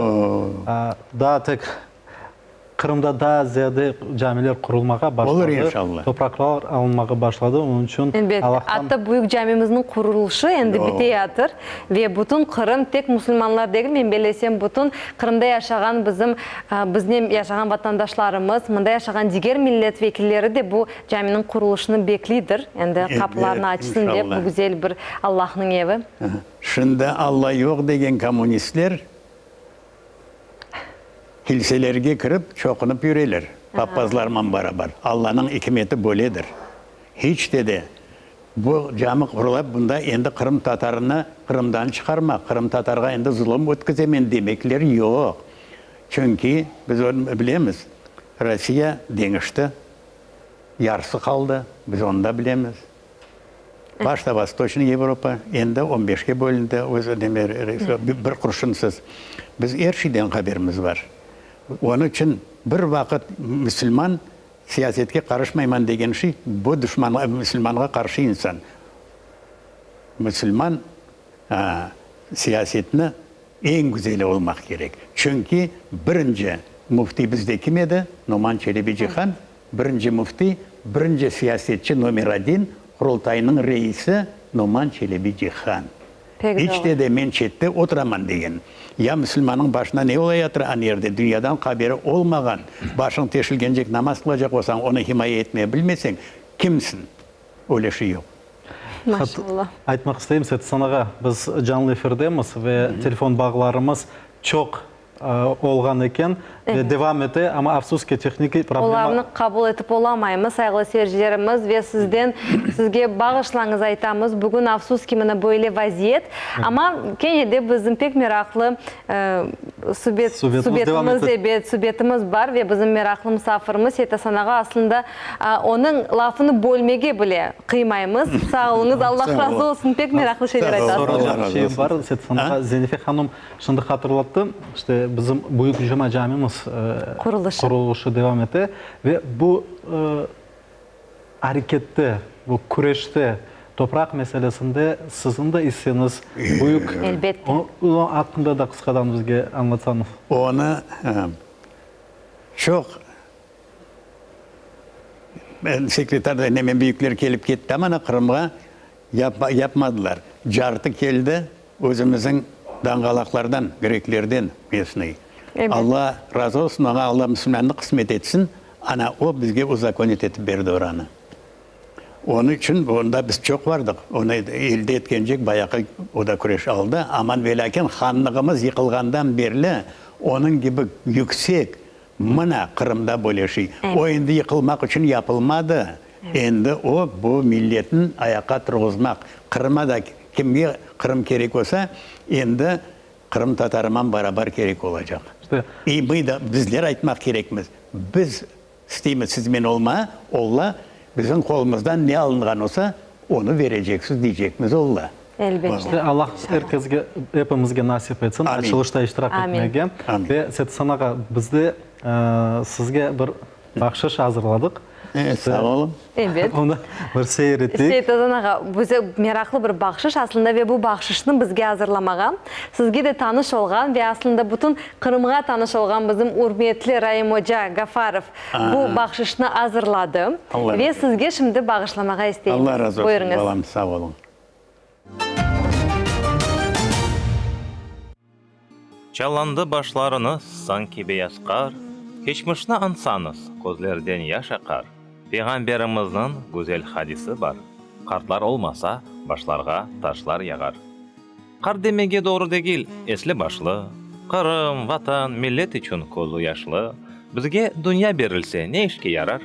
Daa tek Qırımda daa ziyade camiler qurulmağa başladı. Olur inşallah. Topraqlar alınmağa başladı. Onıñ içün Elbet. Allahtan. Atta büyük camimizniñ qurulışı endi biteyatır. Ve bütün Qırım, tek musulmanlar degil, men bellesem, bütün Qırımda yaşağan bizim, biznen yaşağan vatandaşlarımız, mında yaşağan diger millet vekilleri de bu caminiñ qurulışını bekliydir. Endi qapılarını açsın dep, bu güzel bir Allahnıñ evi. Şimdi Alla yoq degen kommunistler kilselerge kirip çoqunıp yüreler, papazlarman barabar. Allanıñ ikmeti böyledir. Hiç de de bu cami qurula, bunda endi qırımtatarını Qırımdan çıqarmaq, qırımtatarğa endi zulum ötkizemen demekler yoq. Çünki biz onı bilemiz, Rossiya deñişti, yarısı qaldı, biz onı da bilemiz. Başta Vostoçnıy Yevropa, endi on beşke bölündi, öz bir qurşunsız. Biz er şeyden haberimiz bar. Onıñ içün bir vaqıt müsülman siyasetke qarışmayman degen şey, bu duşmanğa, müsülmanğa qarşı insan. Müsülman siyasetni eñ güzeli olmaq kerek. Çünki birinci müfti bizde kim edi? Noman Çelebicihan. Birinci müfti, birinci siyasetçi nomer odin, Qurultaynıñ reisi Noman Çelebicihan. Pek İç doğru. de de men çette oturaman degen. Ya müsülmanıñ başına ne olayatır an yerde, dünyadan haberi olmağan, başıñ teşilgencek namaz qılacaq olsañ, onı himaye etmeye bilmeseñ, kimsin? Öyle şey yoq. Maşallah. Aytmaq isteyim, Setsan ağa, biz canlı efirdemiz ve telefon bağlarımız çoq olğan eken ve devam ete, amma afsus ki, tehnikiy problema. Olarnı qabul etip olamaymız, sayğılı seyircilerimiz, ve sizden, sizge bağışlañız aytamız, bugün afsus ki, mına böyle vaziyet, amma kene de bizim pek meraqlı subet, subetimiz, ebet, subetimiz bar ve bizim meraqlı musafirimiz Seytasan ağa, aslında, onıñ lafını bölmege bile qıymaymız. Sağ oluñız, Allah razı olsun, pek meraqlı şeyler aytasıñız. Soracaq şeyim bar, Seytasan ağa, Zenife hanım Şimdi hatırlattım, işte bizim Büyük Cuma camimiz qurulışı devam ete ve bu arekette, bu küreşte, topraq meselesinde siziñ de isseñiz büyük. Elbette. Onıñ aqqında da qısqadan bizge añlatsañız. Onı çoq sekretar da nemen büyükler kelip ketti, amma Qırımğa yapmadılar. Cartı keldi. Özümizniñ danğalaqlardan, greklerden, mesnıy. Alla razı olsun oña, Alla müsülmannı qısmet etsin, ana o bizge uzakonit etip berdi oranı. Onıñ içün onda biz çoq vardıq, onı elde etkencek bayağı o da küreş aldı, aman velâkin hanlığımız yıqılğandan berli onıñ kibi yüksek Mına, Qırımda böyle şey. O endi yıqılmaq içün yapılmadı. Endi o, bu milletni ayaqqa turğuzmaq. Qırıma da, kimge Qırım kerek olsa, endi qırımtatarıman barabar kerek olacaq. İ mı da, bizler aytmaq kerekmiz, biz isteymiz sizmen olma, Alla bizim qolumızdan ne alınğan olsa, onı vereceksiz deycekmiz Alla. Elbette. İşte Allah er kesge, epimizge nasip etsin açılışta iştirak etmege. Ve Setsan ağa, biz de sizge bir bahşış azırladıq. Sağ olun. Ebet. Onı bir seyir eteyik. Seyitazan ağa, bize meraqlı bir bahşış aslında ve bu bahşışnı bizge azırlamağa, sizge de tanış olğan ve aslında bütün Qırımğa tanış olğan bizim ürmetli Raim oca Gafarov bu bahşışnı azırladı ve sizge şimdi bağışlamağa isteymiz. Allah razı olsun, balam, sağ olun. Çallandı başlarıñız sanki beyaz qar, Keçmişni añsañız, közlerden yaş aqar. Peyğamberimizniñ güzel hadisi bar, Qartlar olmasa, başlarğa taşlar yağar. Qart demege doğru degil, esli-başlı, Qırım, Vatan, millet içün közü yaşlı, Bizge dünya berilse ne işke yarar,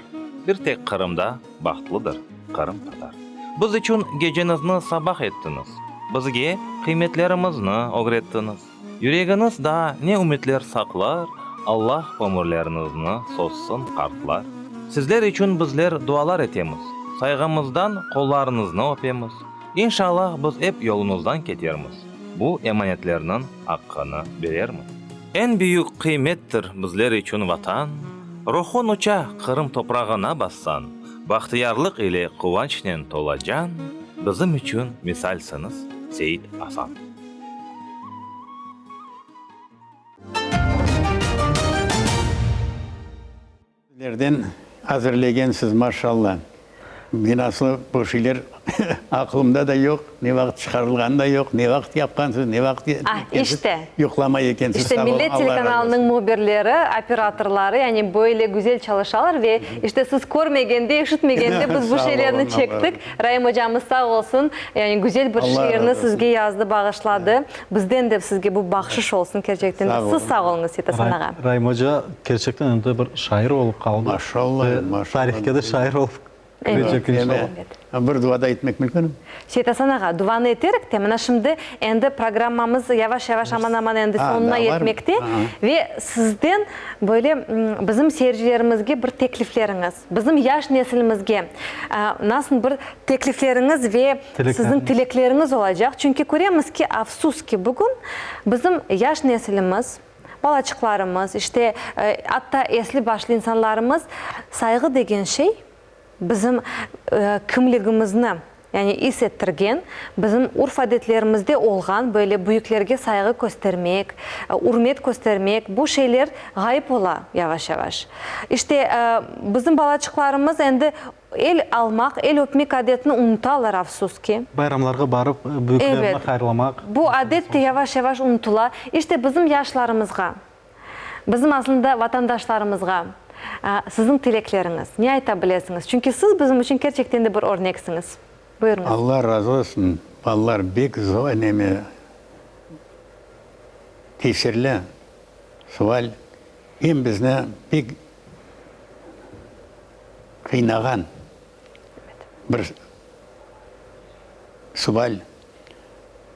Bir tek Qırımda bahtlıdır qırımtatar. Biz içün geceñizni sabah ettiñiz, Bizge qıymetlerimizni ögrettiñiz. Yüregiñiz daa ne ümütler saqlar, Allah ömürleriñizni sozsın, qartlar. Sizler içün bizler dualar etemiz, Sayğımızdan qollarıñıznı öpemiz. İnşallah biz ep yoluñızdan ketermiz, Bu emanetlerniñ aqqını berermiz. Eñ büyük qıymettir bizler içün Vatan, Ruhuñ uça Qırım toprağına bassañ, Bahtiyarlıq ile quvançnen tola can, Bizim içün misalsiñiz, Seit Asan. Lerden azırlegensiz, maşalla. Men aslı bu şeyler aqlımda da yoq, ne vaqıt çıqarılğanı da yoq, ne vaqıt yapqansız, ne vaqıt Ah, işte. yuqlamay ekensiz. İşte Sağ olun, Millet Alla razı olsun. telekanalınıñ mühbirleri, operatorları, yani böyle güzel çalışalar ve işte siz körmegende, eşitmegende biz bu Sağ şeylerni olun, Allah çektik. Raim ocamız sağ olsun, yani güzel bir Alla razı şiirni olsun. sizge yazdı, bağışladı. Bizden de sizge bu bahşış olsun kerçekten de. Sağ Siz olun. sağ oluñız, Seytasan ağa. Raim oca kerçekten endi bir şair olıp qaldı. Maşallah, maşallah. Tarihke de şair olıp kirecek inşallah. Bir dua da etmek mümkünmi? Seytasan ağa, duanı eterik te, mına şimdi endi programmamız yavaş-yavaş aman-aman endi soñuna yetmekte ve sizden böyle bizim seyircilerimizge bir teklifleriñiz, bizim yaş nesilimizge nasıl bir teklifleriñiz ve siziñ tilekleriñiz olacaq? Çünki köremiz ki, afsus ki, bugün bizim yaş nesilimiz, balaçıqlarımız, işte, atta esli-başlı insanlarımız sayğı degen şey bizim kimligimizni, yani is ettirgen, bizim urf-adetlerimizde olğan böyle büyüklerge sayğı köstermek, ürmet köstermek, bu şeyler ğayıp ola yavaş-yavaş. İşte, bizim balaçıqlarımız endi El almaq, el öpmek adetini unutalar, afsus ki. Bayramlarğa barıp, büyüklerni hayırlamaq. Bu adet de yavaş-yavaş unutıla. İşte, bizim yaşlarımızğa, bizim aslında vatandaşlarımızğa siziñ tilekleriñiz, ne ayta bilesiñiz? Çünki siz bizim içün kerçekten de bir örneksiñiz. Buyurıñız. Alla razı olsun, balalar bek zor neme, tesirli sual, em bizni pek qıynağan bir sual.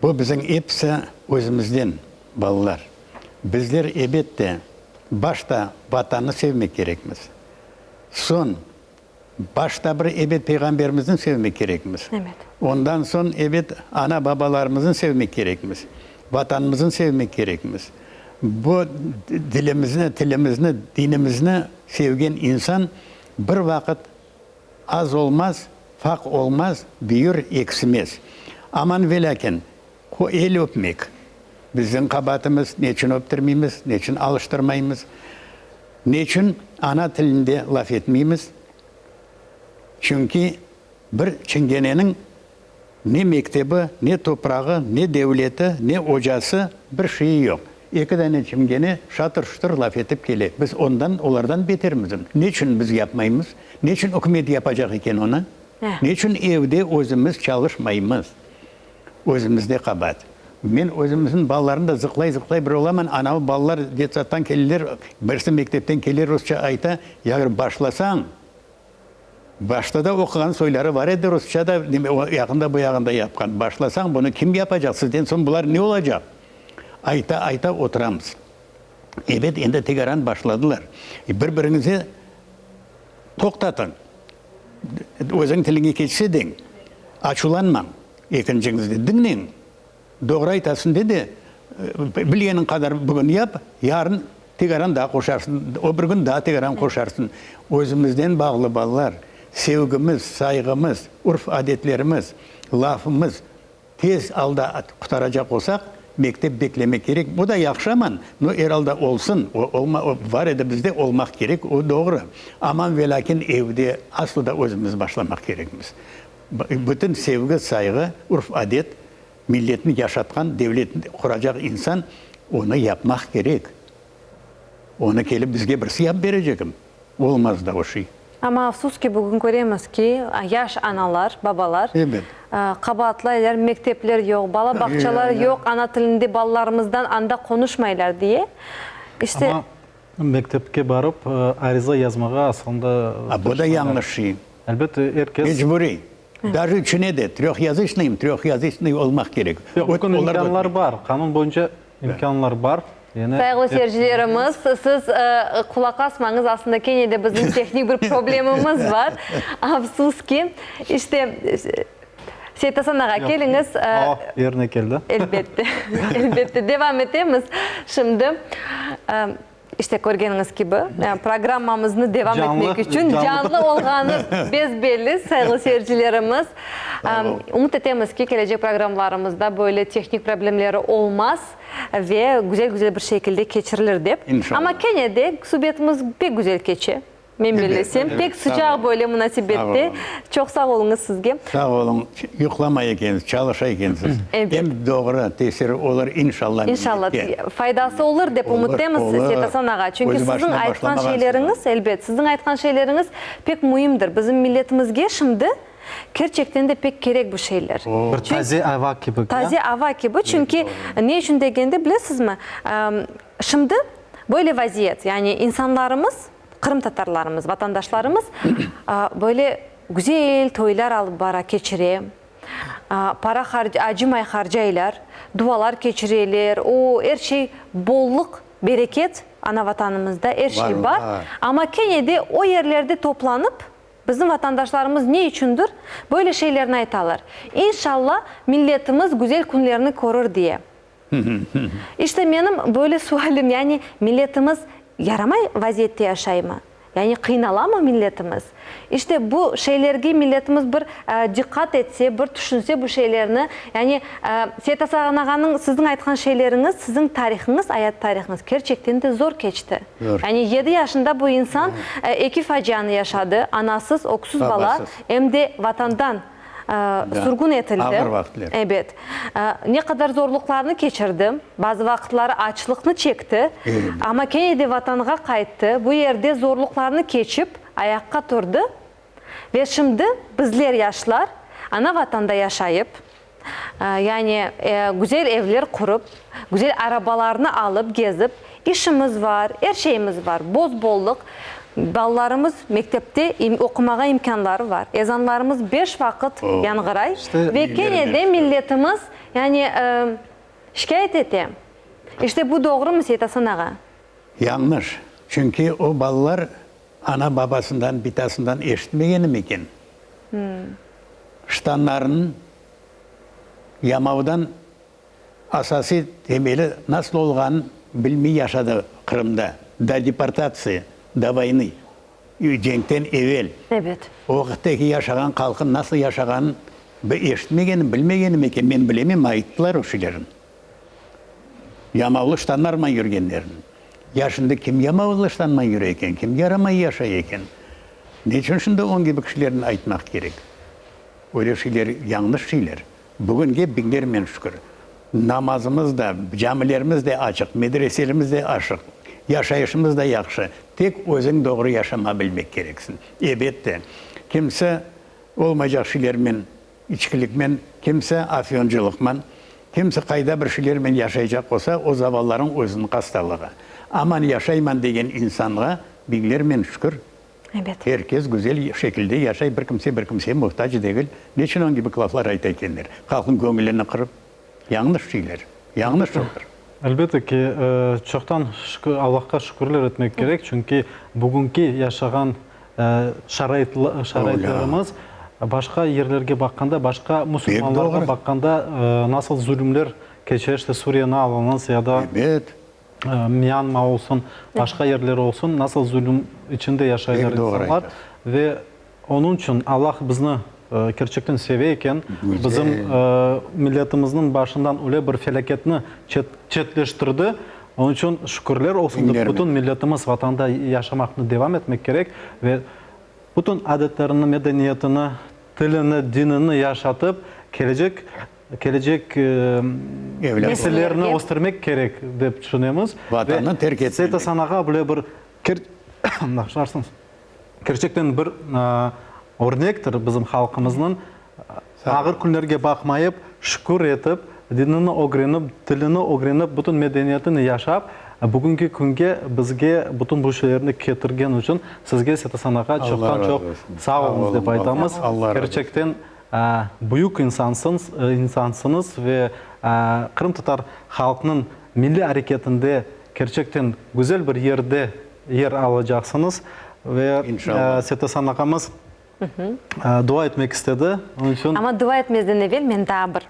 Bu bizim episi özümizden, balalar. Bizler, ebet de, başta Vatannı sevmek kerekmiz. Soñ, başta bir, ebet, Peyğamberimizni sevmek kerekmiz. Ondan soñ, ebet, ana-babalarımıznı sevmek kerekmiz. Vatanımıznı sevmek kerekmiz. Bu dilimizni, tilimizni, dinimizni sevgen insan bir vaqıt az olmaz, faq olmaz, büyür, eksimez. Aman velâkin, el öpmek bizniñ qabaatımız, neçün öptirmeymiz, neçün alıştırmaymız, neçün ana tilinde laf etmeymiz? Çünki bir çingeneniñ Ne mektebi, ne toprağı, ne devleti, ne ocası, bir şeyi yoq. Eki dane çingene şatır-şutur laf etip kele. Biz ondan, olardan betermizmi? Neçün biz yapmaymız? Neçün ükümet yapacaq eken onı? Neçün evde özümiz çalışmaymız? Özümizde qabaat. Men özümizniñ balalarnı da zıqlay-zıqlay bir olaman, anavı balalar detsadtan keleler, birisi mektepten kele rusça ayta, ya başlasañ, Başta da oquğan soyları bar edi, rusça da o yaqında bu yağında yapqan. Başlasañ, bunı kim yapacaq, sizden soñ bular ne olacaq? Ayta, ayta oturamız. Ebet, endi tegaran başladılar. Bir-biriñize toqtatıñ. Özüñ tiliñe keçse deñ, açuvlanmañ. Ekinciñizni diñleñ. Doğru aytasın, dedi, bilgeniñ qadar bugün yap, yarın tegaran daa qoşarsın, o bir kün daa tegaran qoşarsın. Özümizden bağlı, balalar, sevgimiz, sayğımız, urf-adetlerimiz, lafımız tez alda qutaracaq olsaq, mektep beklemek kerek. Bu da yahşı aman, no, er alda olsun, o, olma, o, bar edi bizde, olmaq kerek, o doğru. Aman ve lâkin evde aslı da özümiz başlamaq kerekmiz. Bütün sevgi, sayğı, urf-adet, milletni yaşatqan, devletni quracaq insan onı yapmaq kerek. Onı kelip bizge birisi yapıp berecekmi? Olmaz da o şey. Amma afsus ki, bugün köremiz ki, yaş analar, babalar qabaatlaylar, mektepler yoq, bala bağçalar yoq, ana tilinde balalarımızdan anda qonuşmaylar diye. İşte. Amma Mektepke barıp, ariza yazmağa aslında. A, bu da yañlış şey. Elbette, er kes. Mecburiy. Daje üçüne de, tröhyaziçnıym, tröhyaziçnıy olmaq kerek. Yoq, bugün imkânlar bar. Qanun boyunca imkânlar bar. Yani. Sayğılı seyircilerimiz, siz qulaq asmañız, aslında kene de bizim tehnik bir problemimiz bar. Afsus ki, işte. Seytasan ağa, keliñiz. O, yerine keldi. Elbette, elbette. Devam etemiz şimdi. İşte, körgeniñiz kibi, programmamıznı devam etmek içün canlı olğanı bes-belli, sayğılı seyircilerimiz. Ümüt etemiz ki, kelecek programlarımızda böyle tehnik problemleri olmaz ve güzel-güzel bir şekilde keçirilir dep. İnşallah. Amma kene de subetimiz pek güzel keçe. Men bellesem, pek sıcaq böyle munasebette. Çoq sağ oluñız sizge. Sağ oluñ. Yuqlamay ekensiz, çalışa ekensiz. Em doğru tesiri olur, inşallah, İnşallah. Faydası olur, dep ümüttemiz, Seytasan ağa. Çünki siziñ aytqan şeyleriñiz, elbet, siziñ aytqan şeyleriñiz pek müimdir. Bizim milletimizge şimdi kerçekten de pek kerek bu şeyler. Bir taze ava kibi. Taze ava kibi, çünki ne içün degende, bilesizmi, şimdi böyle vaziyet, yani insanlarımız, Qırımtatarlarımız, vatandaşlarımız böyle güzel toylar alıp bara, keçire, para acımay harcaylar, dualar keçireler, o, er şey bollıq, bereket ana Vatanımızda er şey bar, amma kene de o yerlerde toplanıp, bizim vatandaşlarımız ne içündir böyle şeylerni aytalar, İnşalla, milletimiz güzel künlerni körür diye. İşte menim böyle sualim, yani milletimiz yaramay vaziyette yaşaymı? Yani qıynalamı milletimiz? İşte bu şeylerge milletimiz bir diqqat etse, bir tüşünse bu şeylerni, yani Seytasan ağanıñ, siziñ aytqan şeyleriñiz, siziñ tarihıñız, ayat tarihıñız kerçekten de zor keçti. Yani yedi yaşında bu insan eki facianı yaşadı, anasız, öksüz bala, em de Vatandan sürgün etildi. Ağır vaqıtler. Ebet. Ne qadar zorluqlarnı keçirdi, bazı vaqıtları açlıqnı çekti, amma kene de Vatanğa qayttı, bu yerde zorluqlarnı keçip, ayaqqa turdı ve şimdi bizler, yaşlar, ana Vatanda yaşayıp, yani güzel evler qurıp, güzel arabalarnı alıp gezip, işimiz bar, er şeyimiz bar, boz-bollıq, balalarımız mektepte oqumağa imkânları bar, ezanlarımız beş vaqıt yañğıray ve kene de milletimiz, yani şikâyet ete. İşte bu doğrumı, Seytasan ağa? Yañlış. Çünki o balalar ana-babasından, bitasından eşitmegeni eken? Ştanlarınıñ yamavdan asasiy temeli nasıl olğanın bilmey yaşadı Qırımda, do deportatsiya, do voynı, cenkten evel. Ebet. O vaqıttaki yaşağan halqın nasıl yaşağanın eşitmegeni, bilmegeni eken, men bilemem, ayttılar o şeylerin. Yamavlı ştanlarman yürgenlerin. Ya şimdi kim yamavlı ştanman yüre eken, kim yaramay yaşay eken? Ne içün şimdi onıñ kibi kişilerni aytmaq kerek? Öyle şeyler yañlış şeyler. Bugünge biñlermen şükür. Namazımız da, camilerimiz de açıq, medreselerimiz de aşıq, yaşayışımız da yahşı. Tek özüñ doğru yaşama bilmek kereksiñ. Ebette, kimse olmaycaq şeylermen İçkilikmen, kimse afyoncılıqman, kimse qayda bir şeylermen yaşaycaq olsa, o zavallarıñ özüniñ hastalığı. Aman yaşayman degen insanğa biñlermen şükür, Ebet. er kes güzel şekilde yaşay, bir kimse bir kimseye muhtac degil. Neçün oñ kibi laflar ayta ekenler? Halqnıñ köñülini qırıp, yañlış şeyler, yañlış olur. Elbette ki, çoqtan Allahqa şükürler etmek kerek, çünki bugünki yaşağan şaraitlerimiz başqa yerlerge baqqanda, başqa musulmanlarğa baqqanda nasıl zulümler keçe, işte Suriyeni alıñız ya da Myanma olsun, başqa yerler olsun, nasıl zulüm içinde yaşaylar insanlar. Ve onıñ içün Allah bizni kerçekten seve eken, bizim milletimizniñ başından öyle bir felâketni çetleştirdi. Onıñ içün şükürler olsun dep, bütün milletimiz Vatanda yaşamaqnı devam etmek kerek ve bütün adetlerini, medeniyetini, tilini, dinini yaşatıp, kelecek kelecek nesillerni östürmek kerek dep tüşünemiz. Vatannı terk etmemek. Seytasan ağa böyle bir, kerçekten bir örnektir bizim halqımıznıñ. Ağır künlerge baqmayıp, şükür etip, dinini ögrenip, tilini ögrenip, bütün medeniyetini yaşap, bugünki künge bizge bütün bu şeylerni ketirgen içün sizge, Setasan ağa, çoqtan-çoq sağ oluñız dep aytamız. Kerçekten büyük insansıñız ve qırımtatar halqnıñ milliy areketinde kerçekten güzel bir yerde yer alacaqsıñız. Ve Setasan ağamız Dua etmek istedi, onıñ içün. Amma dua etmezden evel men daa bir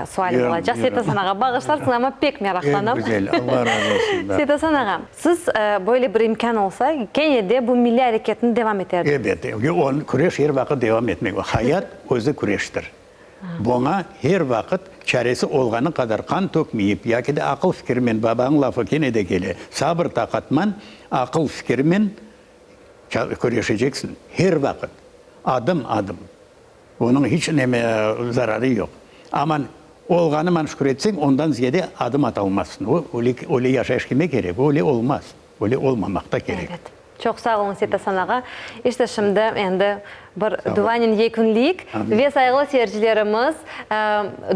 sualim olacaq. Seytasan ağa, bağışlarsıñ, amma pek meraqlanam. Pek güzel, Allah razı olsun. Seytasan ağa, siz böyle bir imkân olsa, kene de bu milliy areketni devam eterdiñiz? Ebet, küreş er vaqıt devam etmek. Hayat özü küreştir. Buña her vaqıt çaresi olğanı qadar qan tökmeyip, yaki de aqıl-fikirmen, babañıñ lafı kene de kele, sabır-taqatman, aqıl-fikirmen. Küreşeceksiñ her vaqıt, adım-adım. Onıñ hiç neme zararı yoq. Aman olğanıman şükür etseñ, ondan ziyade adım ata almazsıñ. O, öyle, öyle yaşayış kime kerek? Öyle olmaz. Öyle olmamaq da kerek. Evet. Çoq sağ oluñ, Seytasan ağa. İşte şimdi endi bir duanen yekünleyik. Ve sayğılı seyircilerimiz,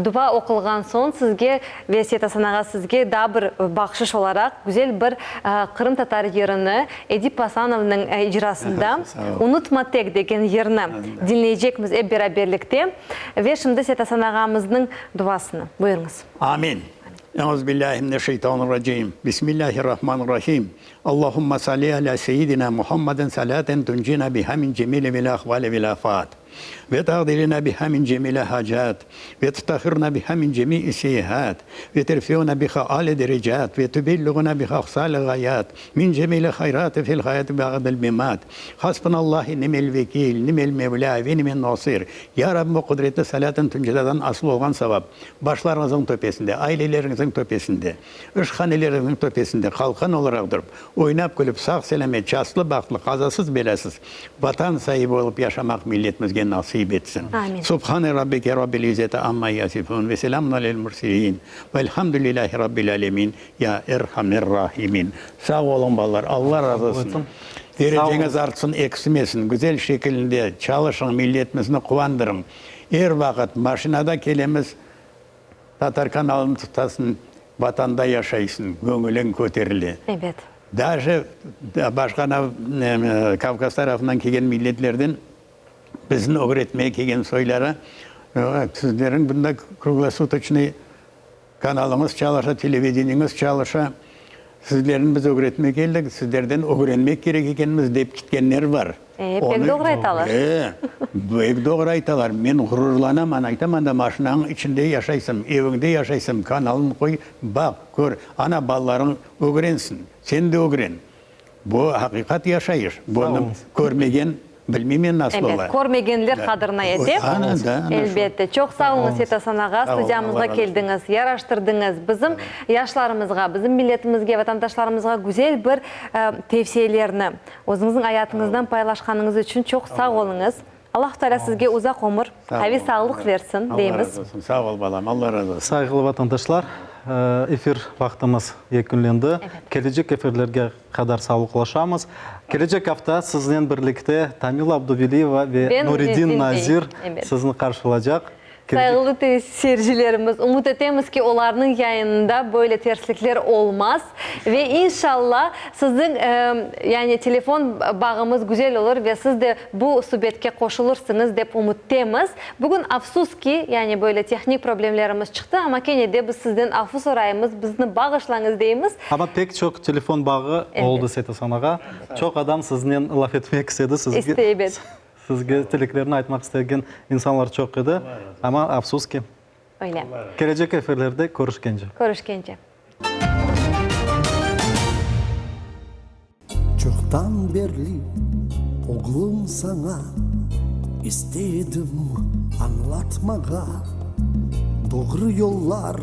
dua oqulğan soñ sizge ve Seytasan ağa sizge daa bir bahşış olaraq güzel bir qırımtatar yırını, Edip Asanovnıñ icrasında Unutma tek degen yırnı diñleycekmiz ep beraberlikte. Ve şimdi Seytasan ağamıznıñ duasını. Buyurıñız. Amin. Euzubillâhi mineşşeytanirracim. Bismillâhirrahmanirrahim. Allahumma salli alâ seyyidina Muhammadin salâten tuncina biha min cemili vel ahvali vel afat, ve taqdilina biha min cemili hacat, ve tutahhiruna biha min cemi'i seyyiat, ve terfeuna biha âli derecat, ve tübelliğuna biha aqsal ğayat, min cemili hayrati fil hayati ba'del memat. Hasbunallahi nimel vekil, nimel mevlâ ve nimen nasir. Ya Rabbim, o qudretli salâten tuncinadan asıl olğan savap başlarıñıznıñ töpesinde, aileleriñizniñ töpesinde, İşhaneleriñniñ töpesinde qalqan olaraq turıp, oynap-külip, sağ-selâmet, çastlı-bahtlı, qazasız-belâsız Vatan saibi olıp yaşamaq milletimizge nasip etsin. Amin. Subhane Rabbike Rabbil İzzeti amma yasifun ve selamun alel murselin velhamdülillahi Rabbil alemin ya erhamer rahimin. Sağ oluñ balalar, Alla razı olsun. Dereceñiz artsın, eksilmesin, güzel şekilinde çalışıñ, milletimizni quvandırıñ. Er vaqıt maşinada kelemiz, Tatar kanalını tutasıñ, Vatanda yaşaysıñ, göñüliñ köterile. Ebet. Daje başqa anav Kavkaz tarafından kelgen milletlerden bizni ögretmege kelgen soyları, sizleriñ bunda kruglosutoçnıy kanalıñız çalışa, televideniyeñiz çalışa, sizlerni biz ögretmege keldik, sizlerden ögrenmek kerek ekenmiz, dep ketkenler bar. E, pek doğru aytalar. E, pek doğru aytalar. Men ğururlanam, ana, aytam, anda maşinañıñ içinde yaşaysıñ, eviñde yaşaysıñ, kanalını qoy, baq, kör, ana, balalarıñ ögrensin, sen de ögren. Bu aqiqat yaşayış. Bunı körmegen, bilmeymen nasıl ola. Ebet, körmegenler qadrına yete. Ana, da, ana şu. Elbette. Çoq sağ oluñız, Seytasan ağa, studiyamızğa keldiñiz, yaraştırdıñız. Bizim yaşlarımızğa, bizim milletimizge, vatandaşlarımızğa güzel bir tevsiyelerni, Özüñizniñ ayatıñızdan paylaşqanıñız içün çoq sağ oluñız. Allah Teala sizge uzaq ömür, qaviy sağlıq versin, deymiz. Allah razı olsun. Sağ ol, balam. Allah razı olsun. Sayğılı vatandaşlar, efir vaqtımız yekünlendi. Kelecek efirlerge qadar sağlıqlaşamız. Kelecek afta siznen birlikte Tamila Abduveliyeva ve Nuridin Nazir sizni qarşılacaq. Sayğılı seyircilerimiz, ümüt etemiz ki, olarnıñ yayınında böyle terslikler olmaz ve inşalla siziñ, yani telefon bağımız güzel olur ve siz de bu subetke qoşulırsıñız dep ümüttemiz. Bugün afsus ki, yani böyle tehnik problemlerimiz çıqtı, amma kene de biz sizden afu soraymız, bizni bağışlañız deymiz. Amma pek çoq telefon bağı oldı Seytasan ağa. Çoq adam siznen laf etmek istedi, sizge. İstey, ebet. Sizge tileklerini aytmaq istegen insanlar çoq edi, amma afsus ki. Öyle. Kelecek efirlerde körüşkence. Körüşkence. Çoqtan berli, oğlum, saña istey edim añlatmağa, Doğru yollar,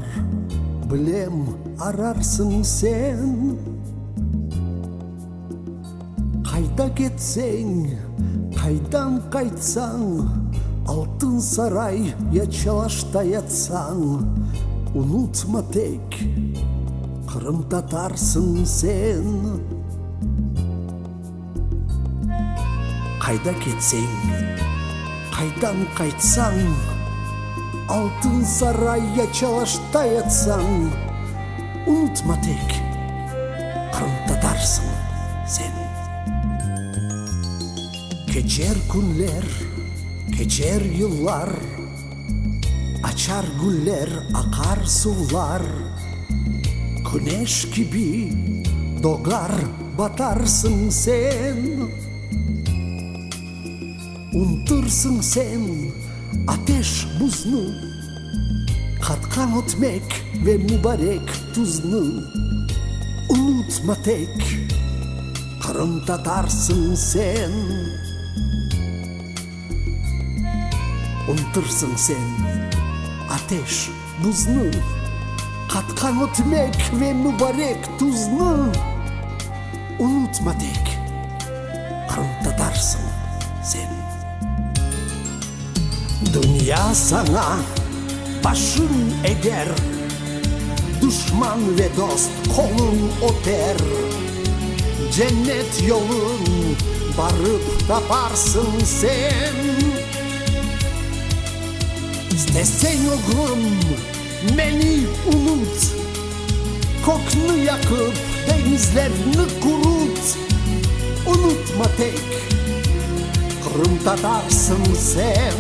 bilem, ararsıñ sen. Qayda ketseñ, qaydan qaytsañ, Altın saray ya çalaşta yatsañ, Unutma tek, qırımtatarsıñ sen. Qayda ketseñ, qaydan qaytsañ, Altın saray ya çalaşta yatsañ, Unutma tek, qırımtatarsıñ sen. Keçer künler, keçer yıllar, Açar güller, aqar suvlar, Küneş kibi doğar, batarsıñ sen. Untırsıñ sen ateş, buznı, Qatqan ötmek ve mubarek tuznı. Unutma tek, qırımtatarsıñ sen. Untırsıñ sen ateş, buznı, Qatqan ötmek ve mubarek tuznı. Unutma tek, qırımtatarsıñ sen. sen. Dünya saña başın eger, Duşman ve dost qolun öper. Cennet yolun barıp taparsıñ sen. İsteseñ, oğlum, meni unut, Kökni yaqıp, deñizlerni qurut, Unutma tek, qırımtatarsıñ sen.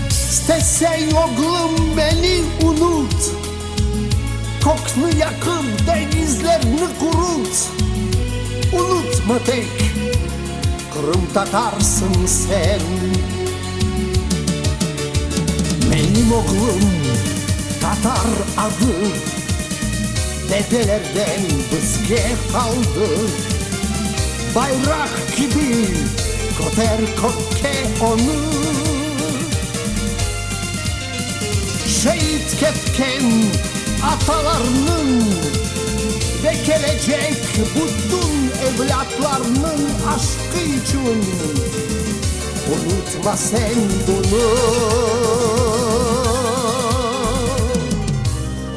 İsteseñ, oğlum, meni unut, Kökni yaqıp, deñizlerni qurut, Unutma tek, qırımtatarsıñ sen. Menim oğlum tatar adı Dedelerden bizge qaldı. Bayraq kibi köter kökke onı. Şeit ketken atalarnıñ ve kelecek bütün evlâtlarnıñ aşqı içün unutma sen bunı.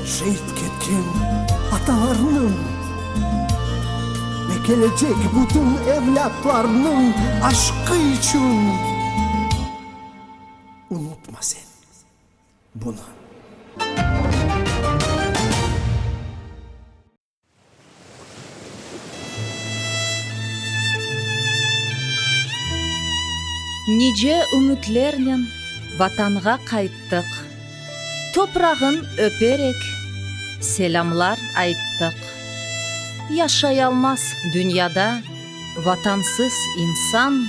Şeit ketken atalarnıñ ve kelecek bütün evlâtlarnıñ aşqı içün. Unutma sen bunı. Nice ümütlernen Vatanğa qayttıq, Toprağın öperek, selâmlar ayttıq. Yaşayalmaz dünyada Vatansız insan,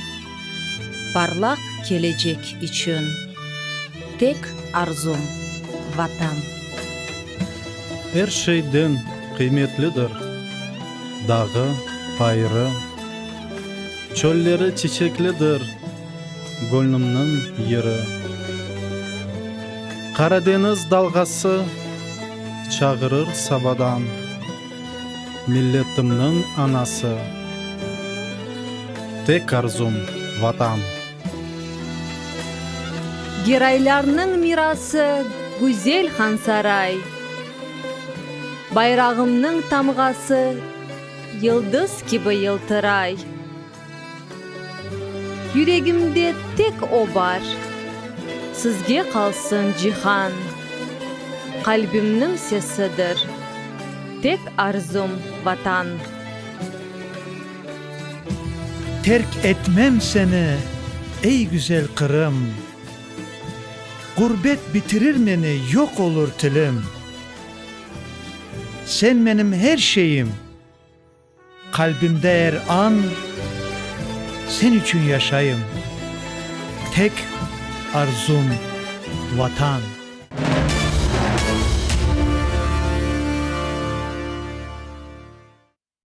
Parlaq kelecek içün tek arzum, Vatan. Er şeyden qıymetlidir dağı, bayırı, Çölleri çiçeklidir göñlümniñ yeri. Qaradeñiz dalğası çağırır sabadan. Milletimniñ anası, Tek arzum, Vatan. Geraylarnıñ mirası güzel Hansaray, Bayrağımnıñ tamğası yıldız kibi yıltıray. Yüregimde tek o bar, sizge qalsın cihan, Qalbimniñ sesidir, tek arzum, Vatan. Terk etmem seni, ey güzel Qırım, Ğurbet bitirir meni, yoq olur tilim. Sen menim her şeyim. Qalbimde er an sen içün yaşayım, Tek arzum, Vatan.